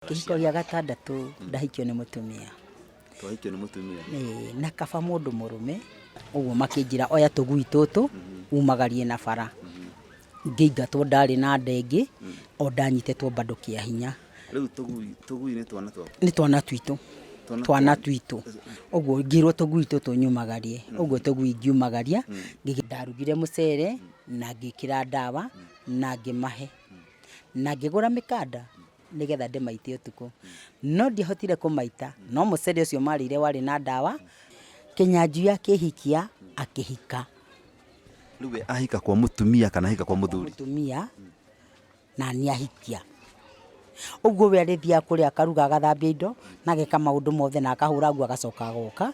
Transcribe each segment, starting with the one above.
Kĩhiko gĩa gatandatũ ndahikio nĩ mũtumia. Twahikio nĩ mũtumia. Ĩĩ, na kaba mũndũ mũrũme ũguo makĩnjĩra oya tũgui tũtũ umagarie na bara. Ngĩingatwo ndarĩ na nda ĩngĩ o ndanyitĩtwo bado kĩa hinya. Rĩu tũgui, tũgui nĩ twana twaku? Nĩ twana twitũ, twana twitũ. Ũguo ngĩrwo tũgui tũtũ nyumagarie, ũguo tũgui ngiumagaria, ndarugire mũcere na ngĩkĩra ndawa na ngĩmahe. Na ngĩgũra mĩkanda nĩgetha ndĩmaite ũtukũ. No ndiahotire kũmaita, no mũcere ũcio marĩire warĩ na ndawa, Kĩnyanjui akĩhikia, akĩhika. Rĩu we ahika kwa mũtumia kana ahika kwa mũthuri? Mũtumia, na niĩ ahikia. Ũguo we arĩthiaga kũrĩa akaruga agathambia indo, na ageka maũndũ mothe na akahũra nguo agacoka agoka,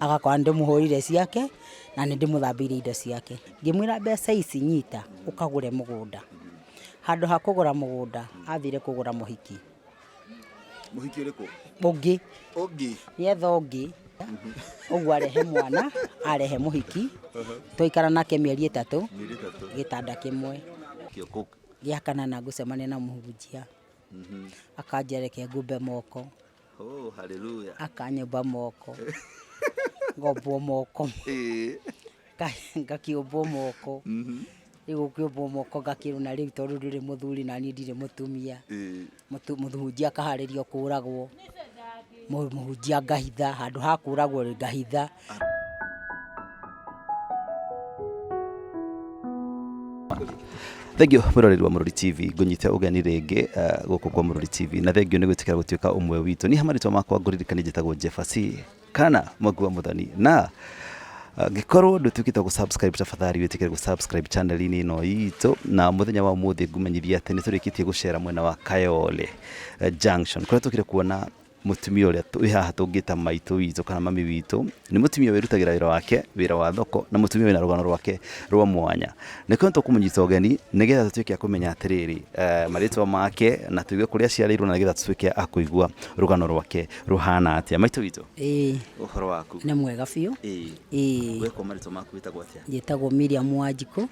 agakora nĩ ndĩmũhũrĩire ciake, na nĩ ndĩmũthambĩirie indo ciake. Ngĩmwĩra mbeca ici nyita ũkagũre mũgũnda. Handũ ha kũgũra mũgũnda, athire kũgũra mũhiki. Mũhiki ũrĩkũ? Ũngĩ. Ũngĩ? Nĩetha ũngĩ. Ũguo arehe mwana, arehe mũhiki. Twaikara nake mĩeri ĩtatũ, gĩtanda kĩmwe. Gĩa kanana ngũcemania na mũhunjia. Akanjĩra reke ngũmbe moko. Oh, hallelujah. Akanyũmba moko. Ngombwo moko. Ngakĩũmbwo moko. Rĩu gũkĩũmbwo moko ngakĩrwo na rĩu tondũ ndũrĩ mũthuri na niĩ ndirĩ mũtumia. Mũhunjia akaharĩrio kũragwo. Mũhunjia ngahitha, handũ ha kũragwo ngahitha. Thengiũ mwĩroreri wa Mũrori TV ngũnyite ũgeni rĩngĩ gũkũ kwa Mũrori TV na thengiũ nĩ gwĩtĩkĩra gũtuĩka ũmwe witũ. Niĩ marĩtwa makwa ngũririkanie njĩtagwo Jefasi kana Mwangi wa Mũthoni na angĩkorwo ndũtuĩkĩte gũ subscribe tafadhali wĩtĩkĩre gũ subscribe channel-inĩ ĩno itũ na mũthenya wa ũmũthĩ ngũmenyithia atĩ nĩ tũrĩkĩtie gũcera mwena wa Kayole Junction kũrĩa tũkire kuona mũtumia ũrĩa wĩ haha tũngĩta maitũ witũ kana mami witũ, nĩ mũtumia wĩrutagĩra wĩra wake, wĩra wa thoko, na mũtumia wĩna rũgano rwake rwa mwanya. Nĩkĩo tũkũmũnyita ũgeni nĩgetha tũtuĩke a kũmenya atĩrĩrĩ, marĩtwa make na tũigue kũrĩa aciarĩirwo na nĩgetha tũtuĩke a kũigua rũgano rwake rũhana atĩa. Maitũ witũ? Ĩĩ. Ũhoro waku? Nĩ mwega biũ. Ĩĩ. Ĩĩ. We kwa marĩtwa maku wĩtagwo atĩa? Njĩtagwo Miriam Wanjikũ.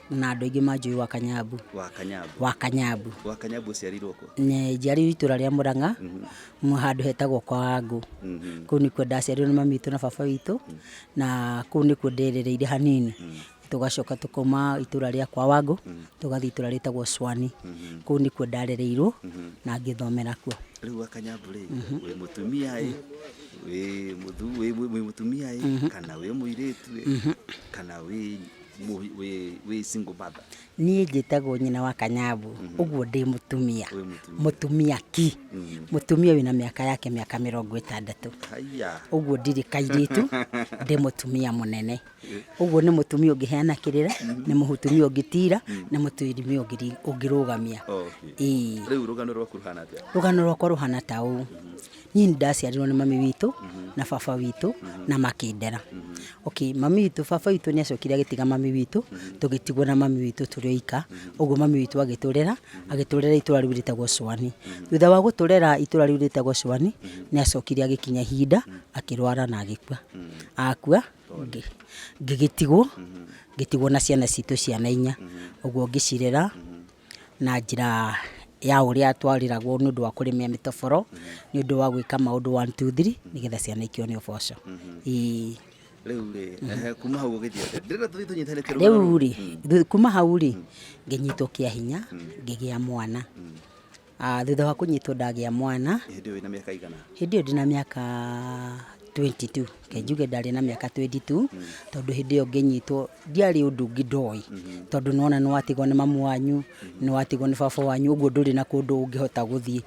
Na andũ aingĩ manjũĩ wa Kanyambu. Wa Kanyambu. Wa Kanyambu. Wa Kanyambu ũciarĩirwo kũ? Njiarĩirwo itũra rĩa Mũrang'a, handũ hetagwo kwa Wangũ. Kũu nĩkuo ndaciarirwo nĩ mami witũ na baba witũ, na kũu nĩkuo nderereire hanini. Tũgacoka tũkauma itũra rĩa kwa Wangũ, tũgathiĩ itũra rĩtagwo Cwani. Kũu nĩkuo ndarereirwo na ngĩthomera kuo. Rĩu wa Kanyambu rĩ, wĩ mũtumia ĩ, wĩ mũthu, wĩ mũtumia ĩ, kana wĩ mũirĩtu ĩ, kana wĩ wĩ single mother? Niĩ njĩtagwo nyina wa Kanyambu, ũguo ndĩ mũtumia, mũtumia ki, mũtumia wĩna mĩaka yake mĩaka 60. Ũguo ndirĩ kairĩtu, ndĩ mũtumia mũnene. Ũguo nĩ mũtumia ũngĩheana kĩrĩra, nĩ mũtumia ũngĩtira, nĩ mũtumia ũngĩrũgamia. Ĩĩ. Rĩu rũgano rwaku rũhana atĩa? Rũgano rwakwa rũhana ta ũũ. Niĩ nĩ ndaciarirwo nĩ mami witũ na baba witũ na makĩndera. Okay, mami witũ, baba witũ nĩ acokire agĩtiga mami witũ, tũgĩtigwo na mami witũ tũrĩ oika, ũguo mami witũ agĩtũrera, agĩtũrera itũra rĩu rĩtagwo Cwani. Thutha wa gũtũrera itũra rĩu rĩtagwo Cwani, nĩ acokire agĩkinya ihinda akĩrwara na agĩkua. Akua, ngĩgĩtigwo, ngĩtigwo na ciana citũ ciana inya, ũguo ngĩcirera. Na njĩra ya ũrĩa twarĩragwo nĩ ũndũ wa kũrĩmĩa mĩtoboro, nĩ ũndũ wa gwĩka maũndũ one two three, nĩgetha ciana ikĩone ũboco. Ĩĩ. Rĩu rĩ, kuma hau ũgĩthiĩ atĩa? Ndĩrenda tũthiĩ tũnyitanĩte rũgano rũu. Rĩu rĩ, kuma hau rĩ, ngĩnyitwo kĩa hinya, ngĩgĩa mwana. Thutha wa kũnyitwo ndagĩa mwana. Hĩndĩ ĩyo wĩna mĩaka igana? Hĩndĩ ĩyo ndĩna mĩaka 22, reke njuge ndarĩ na mĩaka 22, tondũ hĩndĩ ĩyo ngĩnyitwo ndiarĩ ũndũ ũngĩ ndoĩ, tondũ nĩ wona nĩ watigwo nĩ mamu wanyu, nĩ watigwo nĩ baba wanyu, ũguo ndũrĩ na kũndũ ũngĩhota gũthiĩ.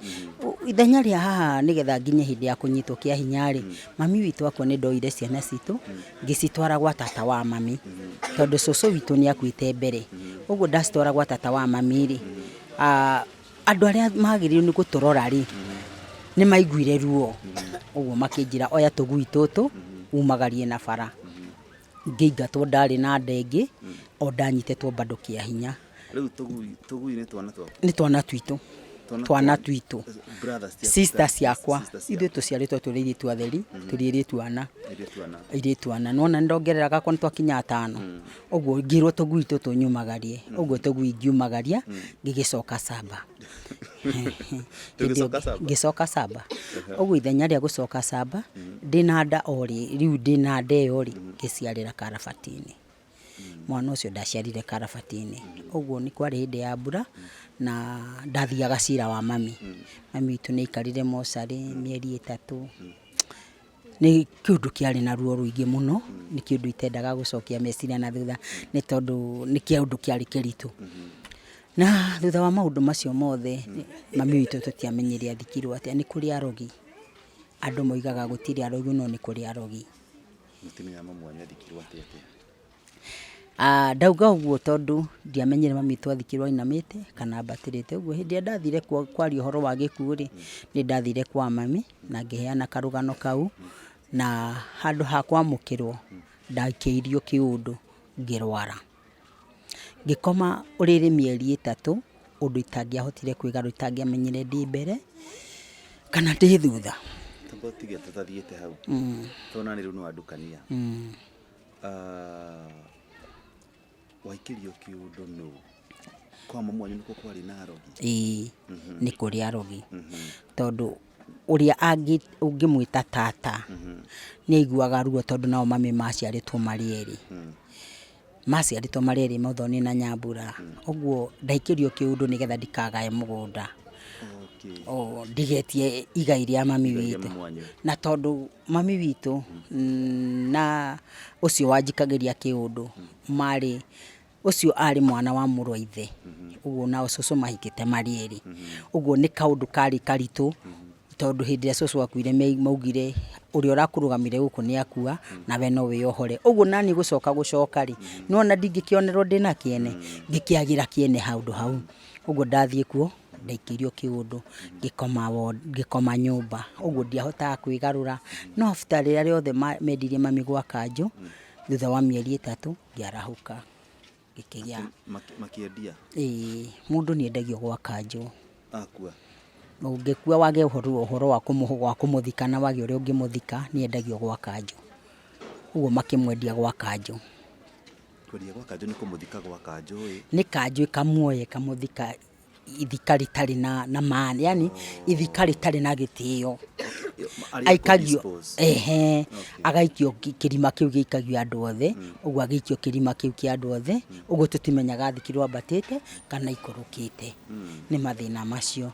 Ithenya rĩa haha nĩgetha nginye hĩndĩ ya kũnyitwo kĩa hinya rĩ, mami witũ akua nĩ ndoire ciana citũ, ngĩcitwara gwa tata wa mami, tondũ cũcũ witũ nĩ akuĩte mbere. Ũguo ndacitwara gwa tata wa mami rĩ, Andũ arĩa magĩrĩirwo nĩ gũtũrora rĩ, nĩ maiguire ruo, ũguo makĩnjĩra oya tũgui tũtũ umagarie na bara. Ngĩingatwo ndarĩ na nda ĩngĩ, o ndanyitĩtwo bado kĩa hinya. Rĩu tũgui, tũgui nĩ twana twaku? Nĩ twana twitũ, twana twitũ, sister ciakwa, ithuĩ tũciarĩtwo tũrĩ airĩtu atheri, tũrĩ airĩtu ana, airĩtu ana, nĩwona nĩndongerera gakwa nĩtwakinya atano. Ũguo ngĩrwo tũgui tũtũ nyumagarie, ũguo tũgui ngiumagaria ngĩgĩcoka camba. Hĩndĩ ĩyo Ũgĩcoka Samba? Ngĩcoka Samba. Ũguo ithenya rĩa gũcoka Samba ndĩna nda o rĩ, rĩu ndĩna nda ĩyo rĩ, ngĩciarĩra karabati-inĩ. Mwana ũcio ndaciarire karabati-inĩ. Ũguo nĩ kwarĩ hĩndĩ ya mbura na ndathiaga cira wa mami. Mami witũ nĩ aikarire mocarĩ mĩeri 3. Nĩ kĩũndũ kĩarĩ na ruo rũingĩ mũno, nĩ kĩũndũ itendaga gũcokia meciria na thutha nĩ tondũ nĩ kĩũndũ kĩarĩ kĩritũ. Na thutha wa maũndũ macio mothe, mami witũ tũtiamenyire athikirwo atĩa. Nĩ kũrĩ arogi, andũ moigaga gũtirĩ arogi no nĩ kũrĩ arogi. Mũtimenya mamu wanyu athikirwo atĩa atĩa? Ndauga ũguo tondũ ndiamenyire mami witũ athikirwo ainamĩte kana ambatĩrĩte. Ũguo hĩndĩ ĩrĩa ndathire kwaria ũhoro wa gĩkuũ rĩ, nĩ ndathire kwa mami na ngĩheana karũgano kau, na handũ ha kwamũkĩrwo ndaikĩirio kĩũndũ ngĩrwara. Ngĩkoma ũrĩrĩ mĩeri 3 ũndũ itangĩahotire kwĩgarũra, itangĩamenyire ndĩ mbere kana ndĩ thutha. Tamba ũtige tũtathiĩte hau. Tondũ nani rĩu nĩ wandukania. Waikĩrio kĩũndũ nũ? Kwa mamu wanyu nĩkuo kwarĩ na arogi? Ĩĩ, nĩ kũrĩ arogi. Tondũ ũrĩa ũngĩmwĩta tata nĩ aiguaga ruo tondũ nao mami maciarĩtwo marĩ erĩ. Maciarĩtwo marĩ erĩ Muthoni na Nyambura. Ũguo ndaikĩrio kĩũndũ nĩgetha ndikagae mũgũnda. O ndigetie igai rĩa mami Igai rĩa witũ. mamu wanyu. Na tondũ mami witũ na ũcio wanjikagĩria kĩũndũ marĩ, ũcio arĩ mwana wa mũrũ wa ithe. Ũguo nao cũcũ mahikĩte marĩ erĩ. Ũguo nĩ kaũndũ karĩ karitũ tondũ hĩndĩ ĩrĩa cũcũ akuire maugire ũrĩa ũrakũrũgamire gũkũ nĩ akua nawe no wĩyohore. Ũguo nani gũcoka gũcoka rĩ, nĩwona ndingĩkĩonerwo ndĩna kĩene, ngĩkĩagĩra kĩene handũ hau. Ũguo ndathiĩ kuo ndaikĩirio kĩũndũ ngĩkoma ward, ngĩkoma nyũmba. Ũguo ndiahotaga kwĩgarũra. No after rĩrĩa rĩothe mendirie mami gwa kanjũ, thutha wa mĩeri 3 ngĩarahũka ngĩkĩgĩa. Makĩendia? Ĩĩ, mũndũ nĩ endagio gwa kanjũ. Akua? Ũngĩkua wage ũhoro wa kũmũthika na wage ũrĩa ũngĩmũthika, nĩ endagio gwa kanjũ. Ũguo makĩmwendia gwa kanjũ. Kwendia gwa kanjũ nĩ kũmũthika gwa kanjũ ĩ? Nĩ kanjũ ĩkamuoya ĩkamũthika ithika rĩtarĩ na maana, yani ithika rĩtarĩ na gĩtĩo. Aikagio, ehe, agaikio kĩrima kĩu gĩikagio andũ othe, ũguo agĩikio kĩrima kĩu kĩa andũ othe, ũguo tũtimenyaga athikirwo ambatĩte kana ikũrũkĩte. Nĩ mathĩna macio.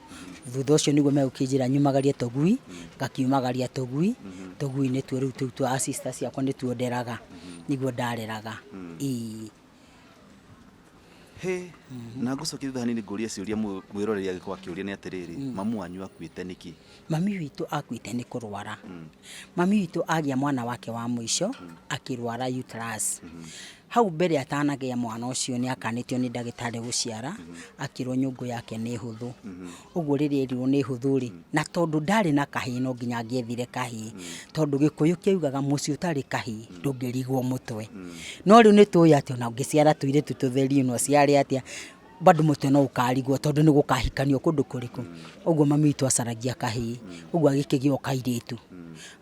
Thutha ũcio nĩguo megũkĩnjĩra nyumagarie tũgui, ngakiumagaria tũgui, tũgui nĩtuo rĩu tũu twa sister ciakwa nĩtuo nderaga, nĩguo ndareraga. Ĩĩ. He, na ngũcokia thutha hanini ngũrie ciũria mwĩroreri angĩkorwo akĩũria nĩ atĩrĩrĩ, mamu wanyu akuĩte nĩkĩ? Mami witũ akuĩte nĩ kũrwara. Mami witũ agĩa mwana wake wa mũico akĩrwara uterus. Hau mbere atanagĩa mwana ũcio nĩ akanĩtio nĩ ndagĩtarĩ gũciara, akĩrwo nyũngũ yake nĩ hũthũ. Ũguo rĩrĩa erirwo nĩ hũthũ rĩ, na tondũ ndarĩ na kahĩĩ no nginya angĩethire kahĩĩ, tondũ Gĩkũyũ kĩaugaga mũciĩ ũtarĩ kahĩĩ ndũngĩrigwo mũtwe. No rĩu nĩ tũĩ atĩ ona ũngĩciara tũirĩtu tũtheri ona ũciare atĩa, bado mũtwe no ũkarigwo tondũ nĩ gũkahikanio kũndũ kũrĩkũ. Ũguo mami witũ acaragia kahĩĩ, ũguo agĩkĩgĩa o kairĩtu,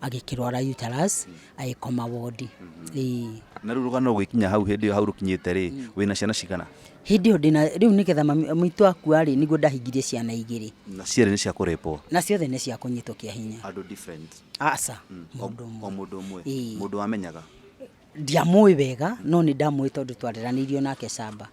agĩkĩrwara uterus, agĩkoma wondi. Ĩĩ. Na rĩu rũgano rũgĩkinya hau hĩndĩ ĩyo hau rũkinyĩte rĩ, wĩna ciana cigana? Hĩndĩ ĩyo ndĩna, rĩu nĩgetha mami witũ akua rĩ, nĩguo ndahingirie ciana 2. Na cierĩ nĩ cia kũrĩpwo? Na ciothe nĩ cia kũnyitwo kĩa hinya. Andũ different? Aca, mũndũ ũmwe. O mũndũ ũmwe? Ĩĩ. Mũndũ wamenyaga? Ndiamũĩ wega, no nĩ ndamũĩ tondũ twareranĩirio nake Samba.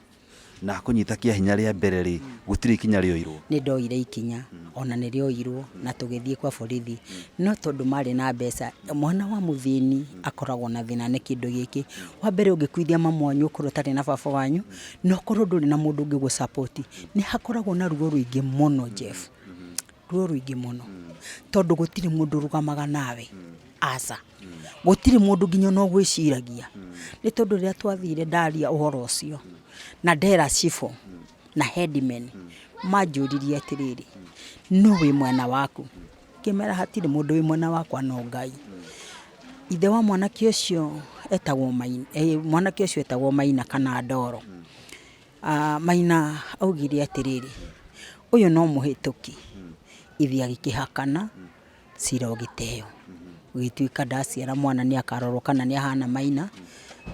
Na kũnyita kĩa hinya rĩa mbere rĩ, gũtirĩ ikinya rĩoirwo? Nĩ ndoire ikinya, ona nĩ rĩoirwo, na tũgĩthiĩ kwa borithi. No tondũ marĩ na mbeca, mwana wa mũthĩni akoragwo na thĩna nĩ kĩndũ gĩkĩ. Wa mbere ũngĩkuithia mamu wanyu ũkorwo ũtarĩ na baba wanyu, na ũkorwo ndũrĩ na mũndũ ũngĩ gũ support, nĩ hakoragwo na ruo rũingĩ mũno Jeff. Ruo rũingĩ mũno. Tondũ gũtirĩ mũndũ ũrũgamaga nawe. Aca. Gũtirĩ mũndũ nginya ona ũgwĩciragia. Nĩ tondũ rĩrĩa twathire ndaria ũhoro ũcio, na ndera cibũ na headman, manjũririe atĩrĩrĩ, nũ wĩ mwena waku? Ngĩmera hatirĩ mũndũ wĩ mwena wakwa no Ngai. Ithe wa mwanake ũcio etagwo Maina, mwanake ũcio etagwo Maina kana Ndoro. Maina augire atĩrĩrĩ, ũyũ no mũhĩtũki, ithe agĩkĩhakana, cira ũgĩteo. Ũgĩtuĩka ndaciara mwana nĩ akarorwo kana nĩ ahana Maina,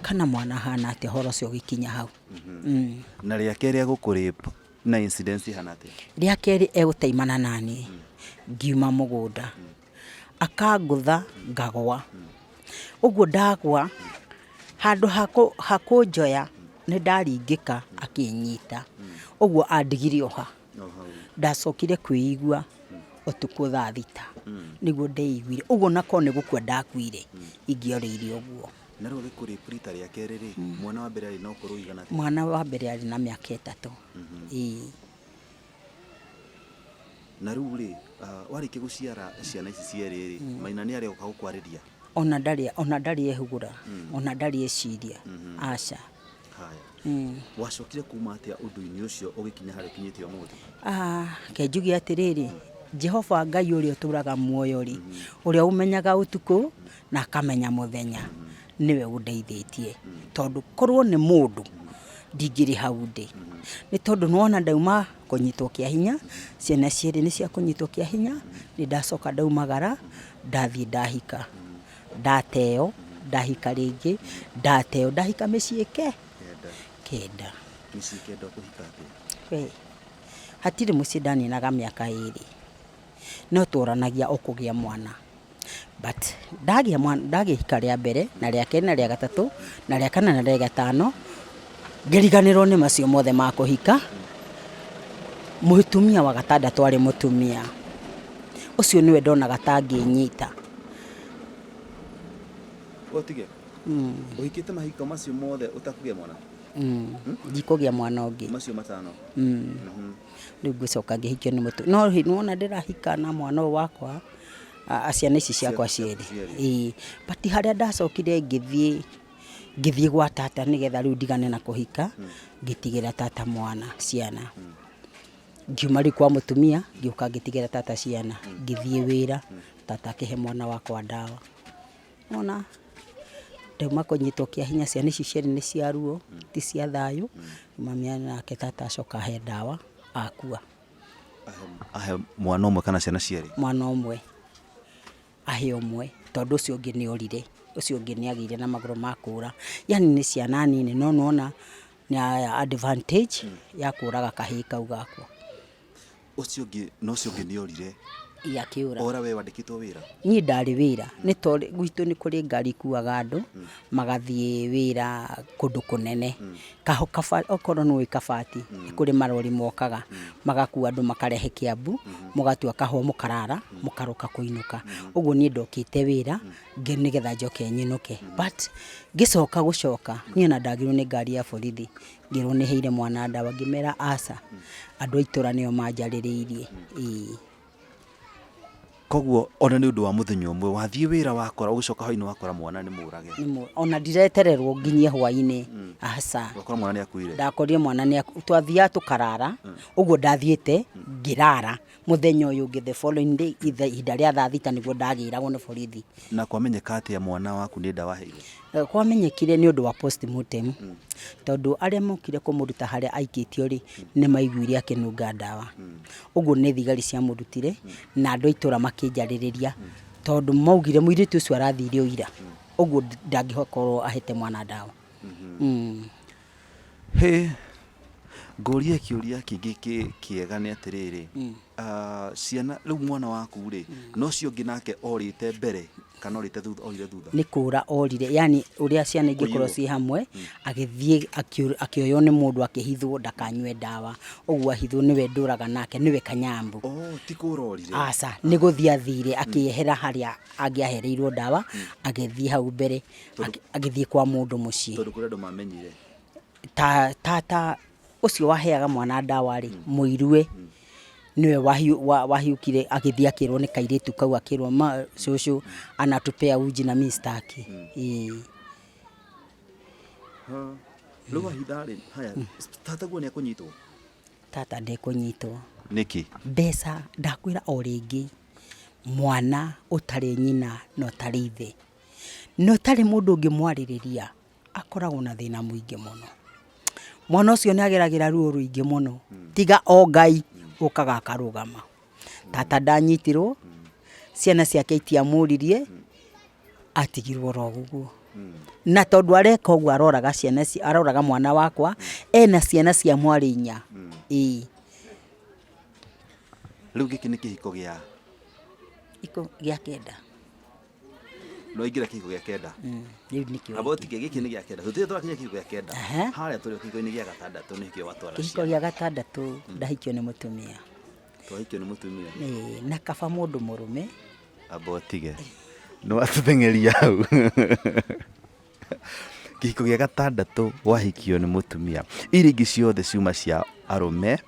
kana mwana ahana atĩa, ũhoro ũcio ũgĩkinya hau. Na rĩa kerĩ rĩa gũkũ rape, Na incident ihana atĩa? Rĩa kerĩ egũteimana naniĩ ngiuma mũgũnda akangũtha ngagwa. Ũguo ndagwa handũ ha kũnjoya nĩ ndaringĩka akĩnyita. Ũguo andigire o ha. Ndacokire kwĩigua ũtukũ thaa thita nĩguo ndeiguire. Ũguo ona korwo nĩ gũkua ndakuire ingĩorĩire ũguo. Na rĩu agĩkũ rape rita rĩa kerĩ rĩ, mwana wa mbere arĩ na ũkũrũ ũigana atĩa? Mwana wa mbere arĩ na mĩaka 3. Ĩĩ. Na rĩu rĩ, warĩkia gũciara ciana ici cierĩ rĩ, Maina nĩ arĩ oka gũkwarĩria? Ona ndarĩ, ona ndarĩ ehugũra, ona ndarĩ eciria, aca. Haya. Wacokire kuma atĩa ũndũ-inĩ ũcio ũgĩkinya harĩa ũkinyĩte ũmũthĩ? Reke njuge atĩrĩrĩ, Jehova Ngai ũrĩa ũtũraga muoyo rĩ, ũrĩa ũmenyaga ũtukũ na akamenya mũthenya, nĩwe ũndeithĩtie. Tondũ korwo nĩ mũndũ, ndingĩrĩ hau ndĩ. Nĩ tondũ nĩ wona ndauma kũnyitwo kĩa hinya, ciana cierĩ nĩ cia kũnyitwo kĩa hinya, nĩ ndacoka ndaumagara, ndathiĩ ndahika. Ndateo, ndahika rĩngĩ, ndateo, ndahika mĩciĩ 9. Mĩciĩ 9 ũkũhika atĩa? We, hatirĩ mũciĩ ndaninaga mĩaka 2. No tworanagia o kũgĩa mwana. But ndagĩa mwana, ndagĩhika rĩa mbere, na rĩa kerĩ na rĩa gatatũ, na rĩa kana na rĩa gatano, ngĩriganĩrwo nĩ macio mothe ma kũhika. Mũtumia wa gatandatũ arĩ mũtumia. Ũcio nĩwe ndonaga ta angĩnyita. Ũtige? Ũhikĩte mahiko macio mothe ũtakũgĩa mwana? Ndikũgĩa mwana ũngĩ. Macio 5? Rĩu ngũcoka ngĩhikio nĩ mũtumia. No nĩwona ndĩrahika na mwana ũyũ wakwa, ciana ici ciakwa cierĩ. Ĩĩ. But harĩa ndacokire ngĩthiĩ, ngĩthiĩ gwa tata nĩgetha rĩu ndigane na kũhika, ngĩtigĩra tata mwana ciana. Ngiuma rĩu kwa mũtumia, ngĩũka ngĩtigĩra tata ciana. Ngĩthiĩ wĩra, tata akĩhe mwana wakwa ndawa. Nĩwona ndauma kũnyitwo kĩa hinya, ciana ici cierĩ nĩ cia ruo, ti cia thayũ. Mami nake tata acoka ahe ndawa, akua. Ahe mwana ũmwe kana ciana cierĩ? Mwana ũmwe, ahe ũmwe, tondũ ũcio ũngĩ nĩ orire, ũcio ũngĩ nĩ agĩire na magũrũ ma kũra. Yani nĩ ciana nini no nĩwona nĩ aya advantage ya kũraga kahĩĩ kau gakwa. Ũcio ũngĩ, na ũcio ũngĩ nĩ orire? Ĩĩ akĩũra. Ora we wandĩkĩtwo wĩra? Niĩ ndarĩ wĩra, nĩ tondũ gwitũ nĩ kũrĩ ngari ikuaga andũ, magathiĩ wĩra kũndũ kũnene. Okorwo nĩ ũĩ Kabati, nĩ kũrĩ marori mokaga, magakua andũ makarehe Kiambu, mũgatua kahũa mũkarara, mũkaroka kũinũka. Ũguo niĩ ndokĩte wĩra, nĩgetha njoke nyinũke. But ngĩcoka gũcoka, niĩ ona ndagĩrwo nĩ ngari ya borithi, ngĩrwo nĩ heire mwana ndawa, ngĩmera aca, andũ a itũra nĩo manjarĩrĩirie, ĩĩ. Koguo ona nĩ ũndũ wa mũthenya ũmwe, wathiĩ wĩra wakora, ũgĩcoka hwainĩ wakora mwana nĩ mũrage. Ona ndiretererwo nginyie hwainĩ, aca. Wakora mwana nĩ akuire? Ndakorire mwana nĩ akuire, twathiaga tũkarara, ũguo ndathiĩte ngĩrara, mũthenya ũyũ ũngĩ the following day, ihinda rĩa thaa 6 nĩguo ndagĩragwo nĩ borithi. Na kwamenyeka atĩa mwana waku nĩ ndawa aheirwo? Kwamenyekire nĩ ũndũ wa postmortem, tondũ arĩa mokire kũmũruta harĩa aikĩtio rĩ, nĩ maiguire akĩnunga ndawa. Ũguo nĩ thigari ciamũrutire na andũ a itũra makĩnjarĩrĩria, tondũ maugire mũirĩtu ũcio arathire o ira, ũguo ndangĩkorwo ahete mwana ndawa. Hĩ, ngũrie kĩũria kĩngĩ kĩega nĩ atĩrĩrĩ, ciana rĩu mwana waku rĩ, na ũcio ũngĩ nake orĩte mbere kana orĩte thutha, orire thutha? Nĩ kũra orire, yani ũrĩa ciana ingĩkorwo ciĩ hamwe, agĩthiĩ akĩoywo nĩ mũndũ akĩhithwo ndakanyue ndawa, ũguo ahithwo nĩwe ndũraga nake, nĩwe Kanyambu. Oh, ti kũra orire? Aca, nĩ gũthiĩ athire akĩehera harĩa angĩahereirwo ndawa, agĩthiĩ hau mbere, agĩthiĩ kwa mũndũ mũciĩ. Tondũ kũrĩ andũ mamenyire. Ta tata ũcio waheaga mwana ndawa rĩ, mũirue, nĩwe wahiũkire agĩthiĩ akĩrwo nĩ kairĩtu kau akĩrwo ma cũcũ anatupea uji na mi sitaki. Ĩĩ. Rĩu wahitha rĩ, haya, tataguo nĩ ekũnyitwo? Tata ndekũnyitwo. Nĩkĩ? Mbeca ndakwĩra o rĩngĩ, mwana ũtarĩ nyina na ũtarĩ ithe, na ũtarĩ mũndũ ũngĩmwarĩrĩria, akoragwo na thĩna mũingĩ mũno. Mwana ũcio nĩ ageragĩra ruo rũingĩ mũno, tiga o Ngai ũkaga akarũgama. Tata ndanyitirwo, ciana ciake itiamũririe, atigirwo oro ũguo. Na tondũ areka ũguo aroraga ciana, aroraga mwana wakwa, ena ciana cia mwarĩ inya. Ĩĩ. Rĩu gĩkĩ nĩ kĩhiko gĩa gĩa kenda. No ingĩra kĩhiko gĩa kenda. Rĩu nĩkĩo. Amba ũtige, gĩkĩ nĩ gĩa kenda, tũtirĩ tũrakinya kĩhiko gĩa kenda. Harĩa tũrĩ kĩhiko-inĩ gĩa gatandatũ nĩkĩo watwara Kĩhiko ciana. Gĩa gatandatũ ndahikio nĩ mũtumia. Twahikio nĩ mũtumia. Ĩĩ, na kaba mũndũ mũrũme. Amba ũtige, nĩ watũteng'eria hau. Kĩhiko gĩa gatandatũ wahikio nĩ mũtumia, iria ingĩ ciothe ciuma cia arũme,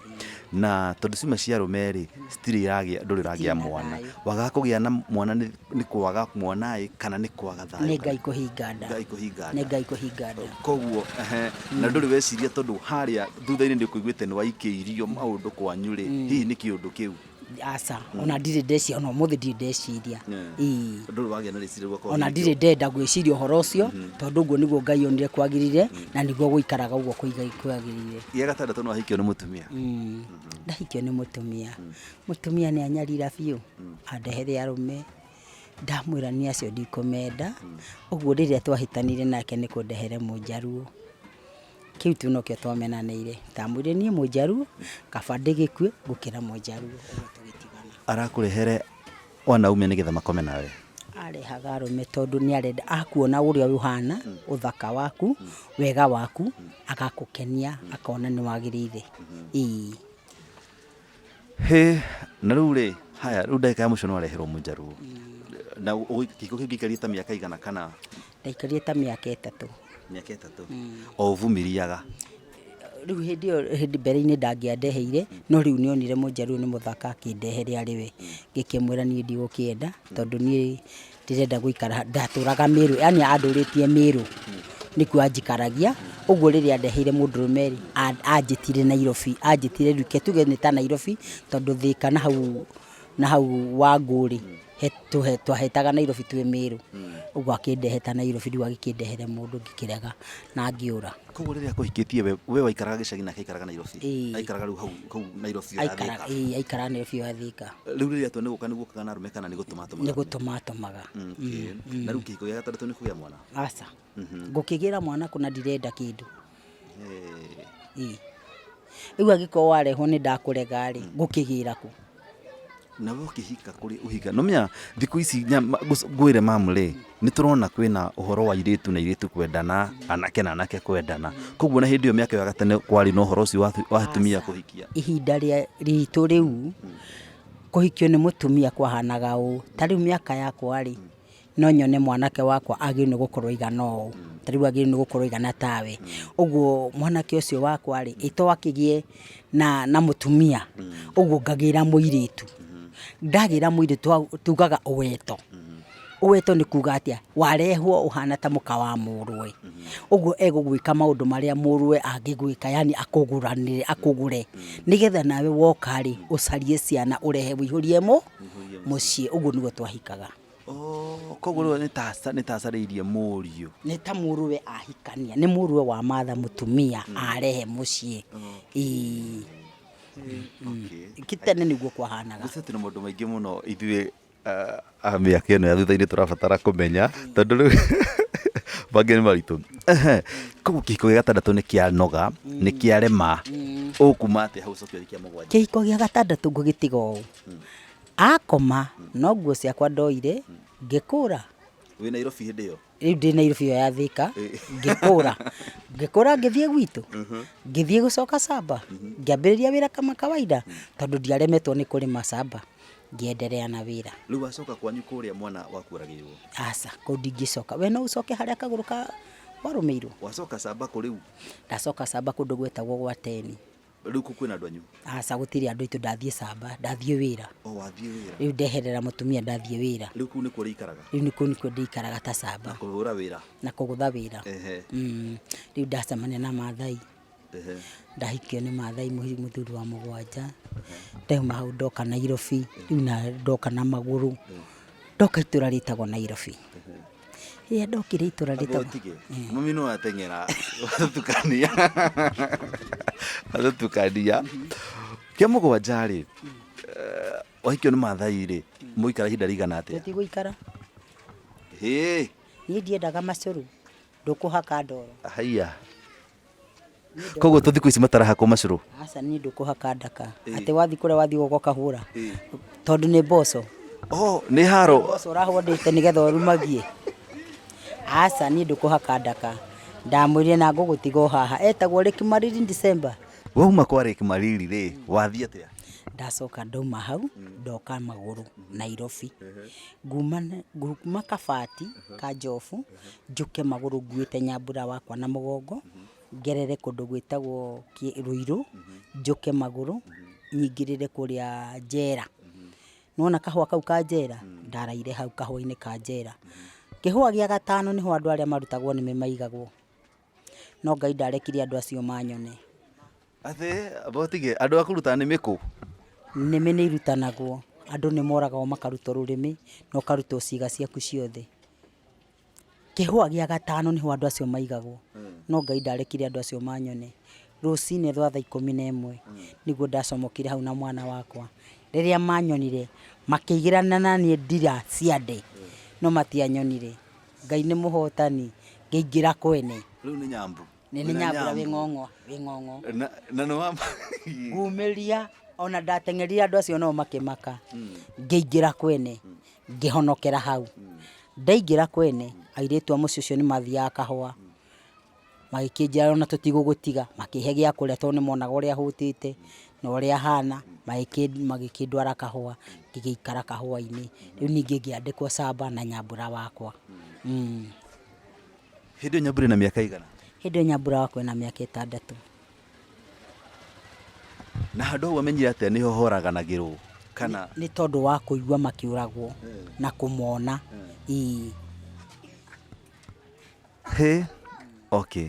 na tondũ ciuma cia arũme rĩ, citirĩ iragĩa, ndũrĩ ũragĩa Citirĩ na mwana. thayũ. Wagaga kũgĩa na mwana nĩ kwaga mwana ĩ, kana nĩ kwaga thayũ? Nĩ Ngai kũhinga nda. Ngai kũhinga Nĩ nda. Ngai kũhinga nda. Koguo ehe, na ndũrĩ weciria, tondũ harĩa thutha-inĩ nĩ ũkũiguĩte nĩ waikĩirio maũndũ kwanyu rĩ, hihi nĩ kĩũndũ kĩu? Aca, ona ndirĩ ndeciria, ona ũmũthĩ ndirĩ ndeciria. Ĩĩ. Ndũrĩ wagĩa na rĩciria rĩu? Ona ndirĩ ndenda gwĩciria ũhoro ũcio, tondũ ũguo nĩguo Ngai onire kwagĩrĩire, na nĩguo gũikaraga ũguo kwagĩrĩire. Gĩa gatandatũ nĩ wahikio nĩ mũtumia. Ndahikio nĩ mũtumia. Mũtumia nĩ anyarira biũ, andehere arũme, ndamwĩra nĩ acio ndikũmenda. Ũguo rĩrĩa twahĩtanire nake nĩ kũndehere mũnjaruo. Kĩu tu nokĩo twamenanĩire. Ndamwĩrire niĩ mũnjaruo, kaba ndĩgĩkue gũkĩra mũnjaruo. Ũguo tũgĩtigana. Arakũrehere wanaume nĩgetha makome nawe? Arehaga arũme tondũ nĩ arenda akuona ũrĩa ũhana, ũthaka waku, wega waku, agakũkenia, akona nĩ wagĩrĩire. Ĩĩ. Hĩ, na rĩu rĩ, haya, rĩu ndagĩka ya mũico nĩ wareherwo mũnjaruo, na kĩhiko kĩu gĩikarire ta mĩaka igana kana? Ndaikarire ta mĩaka 3. Mĩaka 3 o ũvumiliaga? Rĩu hĩndĩ ĩyo, hĩndĩ mbere-inĩ ndangĩandeheire, no rĩu nĩonire mũnjaruo nĩ mũthaka, akĩndehere arĩ we. Ngĩkĩmwĩra niĩ ndigũkĩenda, tondũ niĩ ndĩrenda gũikara, ndatũraga Mĩrũ, yani andũrĩtie Mĩrũ, nĩkuo anjikaragia. Ũguo rĩrĩa andeheire mũndũrũme rĩ, anjĩtire Nairobi, anjĩtire rĩu ke tuge nĩ ta Nairobi, tondũ Thĩka na hau Wangũ rĩ, twahetaga Nairobi twĩ Mĩrũ. Ũguo akĩndehe ta Nairobi, rĩu agĩkĩndehere mũndũ, ngĩkĩrega na ngĩũra. Koguo rĩrĩa akũhikĩtie, we waikaraga gĩcagi nake aikaraga Nairobi? Ĩĩ. Aikaraga rĩu hau kũu Nairobi ya Aikara Thĩka? Ĩĩ, aikaraga Nairobi ya Thĩka. Rĩu rĩrĩa atua nĩ gũka, nĩ gũkaga na arũme kana nĩ gũtũma atũmaga? Nĩ gũtũma atũmaga. Okay. Na rĩu kĩhiko gĩa gatandatũ nĩ kũgĩa mwana? Aca, ngũkĩgĩra mwana kũna ndirenda kĩndũ. Ĩĩ, rĩu angĩkorwo warehwo nĩ ndakũrega rĩ, ngũkĩgĩra kũ? Na we ũkĩhika kũrĩ ũhika nomenya thikũ ici ngwĩre mamu rĩ, nĩ tũrona kwĩna ũhoro wa airĩtu na airĩtu kwendana, anake na anake kwendana, koguo na hĩndĩ ĩyo mĩaka ĩyo ya gatene kwarĩ na ũhoro ũcio wa atumia Aca. kũhikia? Ihinda rĩa ritũ rĩu, kũhikio nĩ mũtumia kwahanaga ũũ, ta rĩu mĩaka yakwa rĩ, no nyone mwanake wakwa agĩrĩirwo nĩ gũkorwo aigana ũũ, ta rĩu agĩrĩirwo nĩ gũkorwo aigana tawe. Ũguo mwanake ũcio wakwa rĩ, ĩ to akĩgĩe na mũtumia, ũguo ngagĩra mũirĩtu. Ndagĩra mũirĩtu tugaga ũweto. Ũweto nĩ kuga atĩa? Warehwo ũhana ta mũka wa mũrũwe. Ũguo egũgwĩka maũndũ marĩa mũrũwe angĩgwĩka, yani akũgũranĩre, akũgũre. Nĩgetha nawe woka rĩ, ũcarie ciana ũrehe ũihũrie mũciĩ. Ũguo nĩguo twahikaga. Oh, koguo rĩu nĩ ta acarĩirie mũriũ. Nĩ ta mũrũwe ahikania, nĩ mũrũwe wa matha mũtumia arehe mũciĩ. Ĩĩ. Tene nĩguo kwahanaga. Gũcio twĩna maũndũ maingĩ mũno ithuĩ a mĩaka ĩno ya thutha-inĩ tũrabatara kũmenya, tondũ rĩu mangĩ nĩ maritũ. Ehe, koguo kĩhiko gĩa gatandatũ nĩ kĩanoga, nĩ kĩarema, ũkuma atĩa hau ũcoke ũthiĩ kĩa mũgwanja? Kĩhiko gĩa gatandatũ ngũgĩtiga ũũ. Akoma no nguo ciakwa ndoire ngĩkũra. Wĩ Nairobi hĩndĩ ĩyo? Rĩu ndĩ Nairobi ĩyo ya Thĩka, ngĩkũra ngĩthiĩ gwitũ, ngĩthiĩ gũcoka camba, ngĩambĩrĩria wĩra kama kawaida, tondũ ndiaremetwo nĩ kũrĩma camba, ngĩenderea na wĩra. Rĩu wacoka kwanyu kũrĩa mwana waku aragĩirwo? Aca, kũu ndingĩcoka. We no ũcoke harĩa kagũrũ ka warũmĩirwo? Wacoka camba kũ rĩu? Ndacoka camba kũndũ gwetagwo gwa Teni. Rĩu kũ kwĩna andũ anyu? Aca, gũtirĩ andũ aitũ, ndathiĩ camba, ndathiĩ wĩra. O wathiĩ wĩra? Rĩu ndeherera mũtumia, ndathiĩ wĩra. Rĩu kũu nĩkuo ũrĩikaraga? Rĩu nĩ kũu nĩkuo ndĩikaraga ta camba. Kũhũra wĩra? Na kũgũtha wĩra. Rĩu ndacemania na Maathai. Ndahikio nĩ Maathai mũthuri wa mũgwanja. Ndauma hau ndoka Nairobi, rĩu na ndoka na magũrũ, ndoka itũra rĩtagwo Nairobi. Rĩrĩa ndokire itũra Amba rĩtagwo ũtige, mami no ateng'era, watũtukania, watũtukania. Kĩa mũgwanja rĩ, wahikio nĩ Maathai rĩ, mũikara ihinda rĩigana atĩa? Tũtigũikara. Hĩ. Niĩ ndiendaga macũrũ, ndũkũhaka ndoro. Haiya. Koguo to thikũ ici matarahakwo macũrũ? Aca niĩ ndũkũhaka ndaka. Atĩ wathiĩ kũrĩa wathiĩ ũgoka ũkahũra. Tondũ nĩ mboco. Oh, nĩ haro. Mboco ũrahũndĩte nĩgetha ũrumagie. Aca niĩ ndũkũhaka ndaka. Ndamwĩrire na ngũgũtiga o haha. Etagwo Lake Mariri December. Wauma kwa Lake Mariri rĩ, wathiĩ atĩa? Ndacoka ndauma hau ndoka magũrũ Nairobi. Nguma nguma Kabati ka Njobu njũke magũrũ nguĩte nyambura wakwa na mũgongo ngerere kũndũ gwĩtagwo Ruiru njũke magũrũ nyingĩrĩre kũrĩa njera. Nĩwona kahũa kau ka njera ndaraire hau kahũa-inĩ ka njera. Kĩhũa gĩa gatano nĩho andũ arĩa marutagwo nĩmĩ maigagwo. No Ngai ndarekire andũ acio manyone. Atĩ botige andũ a kũruta nĩmĩ kũ? Nĩmĩ nĩ irutanagwo, andũ nĩ moragagwo makarutwo rũrĩmĩ na ũkarutwo ciĩga ciaku ciothe. Kĩhũa gĩa gatano nĩho andũ acio maigagwo, no Ngai ndarekire andũ acio manyone. Rũcinĩ rwa thaa 11 nĩguo ndacomokire hau na mwana wakwa. Rĩrĩa manyonire makĩigĩrana na niĩ ndira ciande no matianyonire. Ngai nĩ mũhotani, ngĩingĩra kwene. Rĩu nĩ nyambu. Nĩ nĩ nyambura wĩ ng'ong'o, wĩ ng'ong'o. Na na nĩ wa Ngumĩria ona ndateng'erire andũ acio nao makĩmaka. Ngĩingĩra kwene, ngĩhonokera hau. Ndaingĩra kwene, airĩtu a mũciĩ ũcio nĩ mathiaga kahũa. Magĩkĩnjĩra ona tũtigũgũtiga, makĩhe gĩa kũrĩa tondũ nĩ monaga ũrĩa hũtĩte na ũrĩa hana, magĩkĩndwara kahũa, ngĩgĩikara kahũa-inĩ. Rĩu ningĩ ngĩandĩkwo camba na nyambura wakwa. Hĩndĩ ĩyo Nyambura ena mĩaka ĩigana? Hĩndĩ ĩyo Nyambura wakwa ena mĩaka 6. Na handũ hau wamenyire atĩa nĩho horaganagĩrwo kana? Nĩ tondũ wa kũigua makĩũragwo na kũmona. Ĩĩ. Hĩ, okay.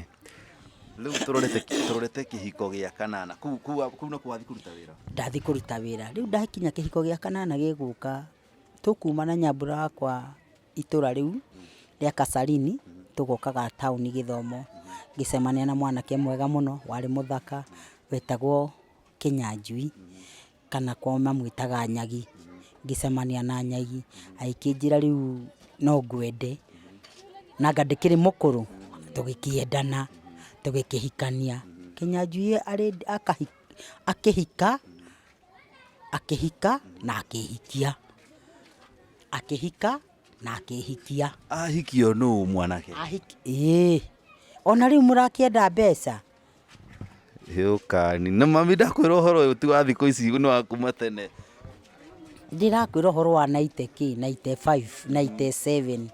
Rĩu tũrorete tũrorete kĩhiko gĩa kanana. Kũu kũu kũu nakuo wathiĩ kũruta wĩra? Ndathiĩ kũruta wĩra. Rĩu ndakinya kĩhiko gĩa kanana gĩgũka, tũkuma na Nyambura wakwa itũra rĩu rĩa Kasarini, tũgokaga taũni Gĩthomo. Ngĩcemania na mwanake mwega mũno, warĩ mũthaka, wetagwo Kĩnyanjui, kana kwao mamwĩtaga Nyagi. Ngĩcemania na Nyagi, agĩkĩnjĩra rĩu no ngwende, na anga ndĩkĩrĩ mũkũrũ, tũgĩkĩendana, tũgĩkĩhikania. Kĩnyanjui akĩhika, akĩhika na akĩhikia. Akĩhika na akĩhikia. Ahikio nũ mwanake? Ahiki, ĩĩ. Ona rĩu mũrakĩenda mbeca? Yũkani. Na mami ndakwĩra ũhoro ũyũ ti wa thikũ ici nĩ wa kuma tene. Ndĩrakwĩra ũhoro wa 90 kĩ, 95, 97.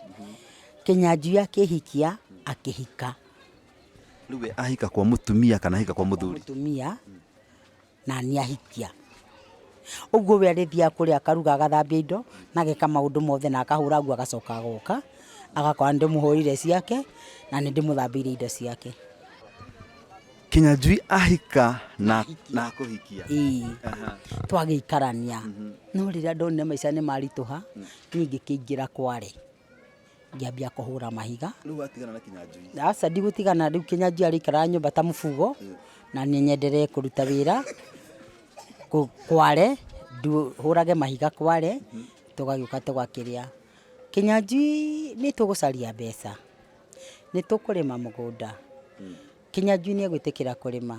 Kĩnyanjui akĩhikia, akĩhika. Rĩu we ahika kwa mũtumia kana ahika kwa mũthuri? Mũtumia na niĩ ahikia. Ũguo we arĩthiaga kũrĩa akaruga agathambia indo na ageka maũndũ mothe na akahũra nguo agacoka agoka agakora nĩ ndĩmũhũrĩire ciake na nĩ ndĩmũthambĩirie indo ciake. Kĩnyanjui ahika na na akũhikia. Ĩĩ, twagĩikarania no rĩrĩa ndonire maica nĩ maritũha niĩ ngĩkĩingĩra kware ngĩambia kũhũra mahiga. Rĩu watigana na Kĩnyanjui? Aca ndigũtigana rĩu Kĩnyanjui arĩikaraga nyũmba ta mũbugo na niĩ nyenderee kũruta wĩra kware hũrage mahiga kware tũgagĩũka tũgakĩrĩa. Kĩnyanjui nĩ tũgũcaria mbeca, nĩ tũkũrĩma mũgũnda, Kĩnyanjui nĩ egwĩtĩkĩra kũrĩma,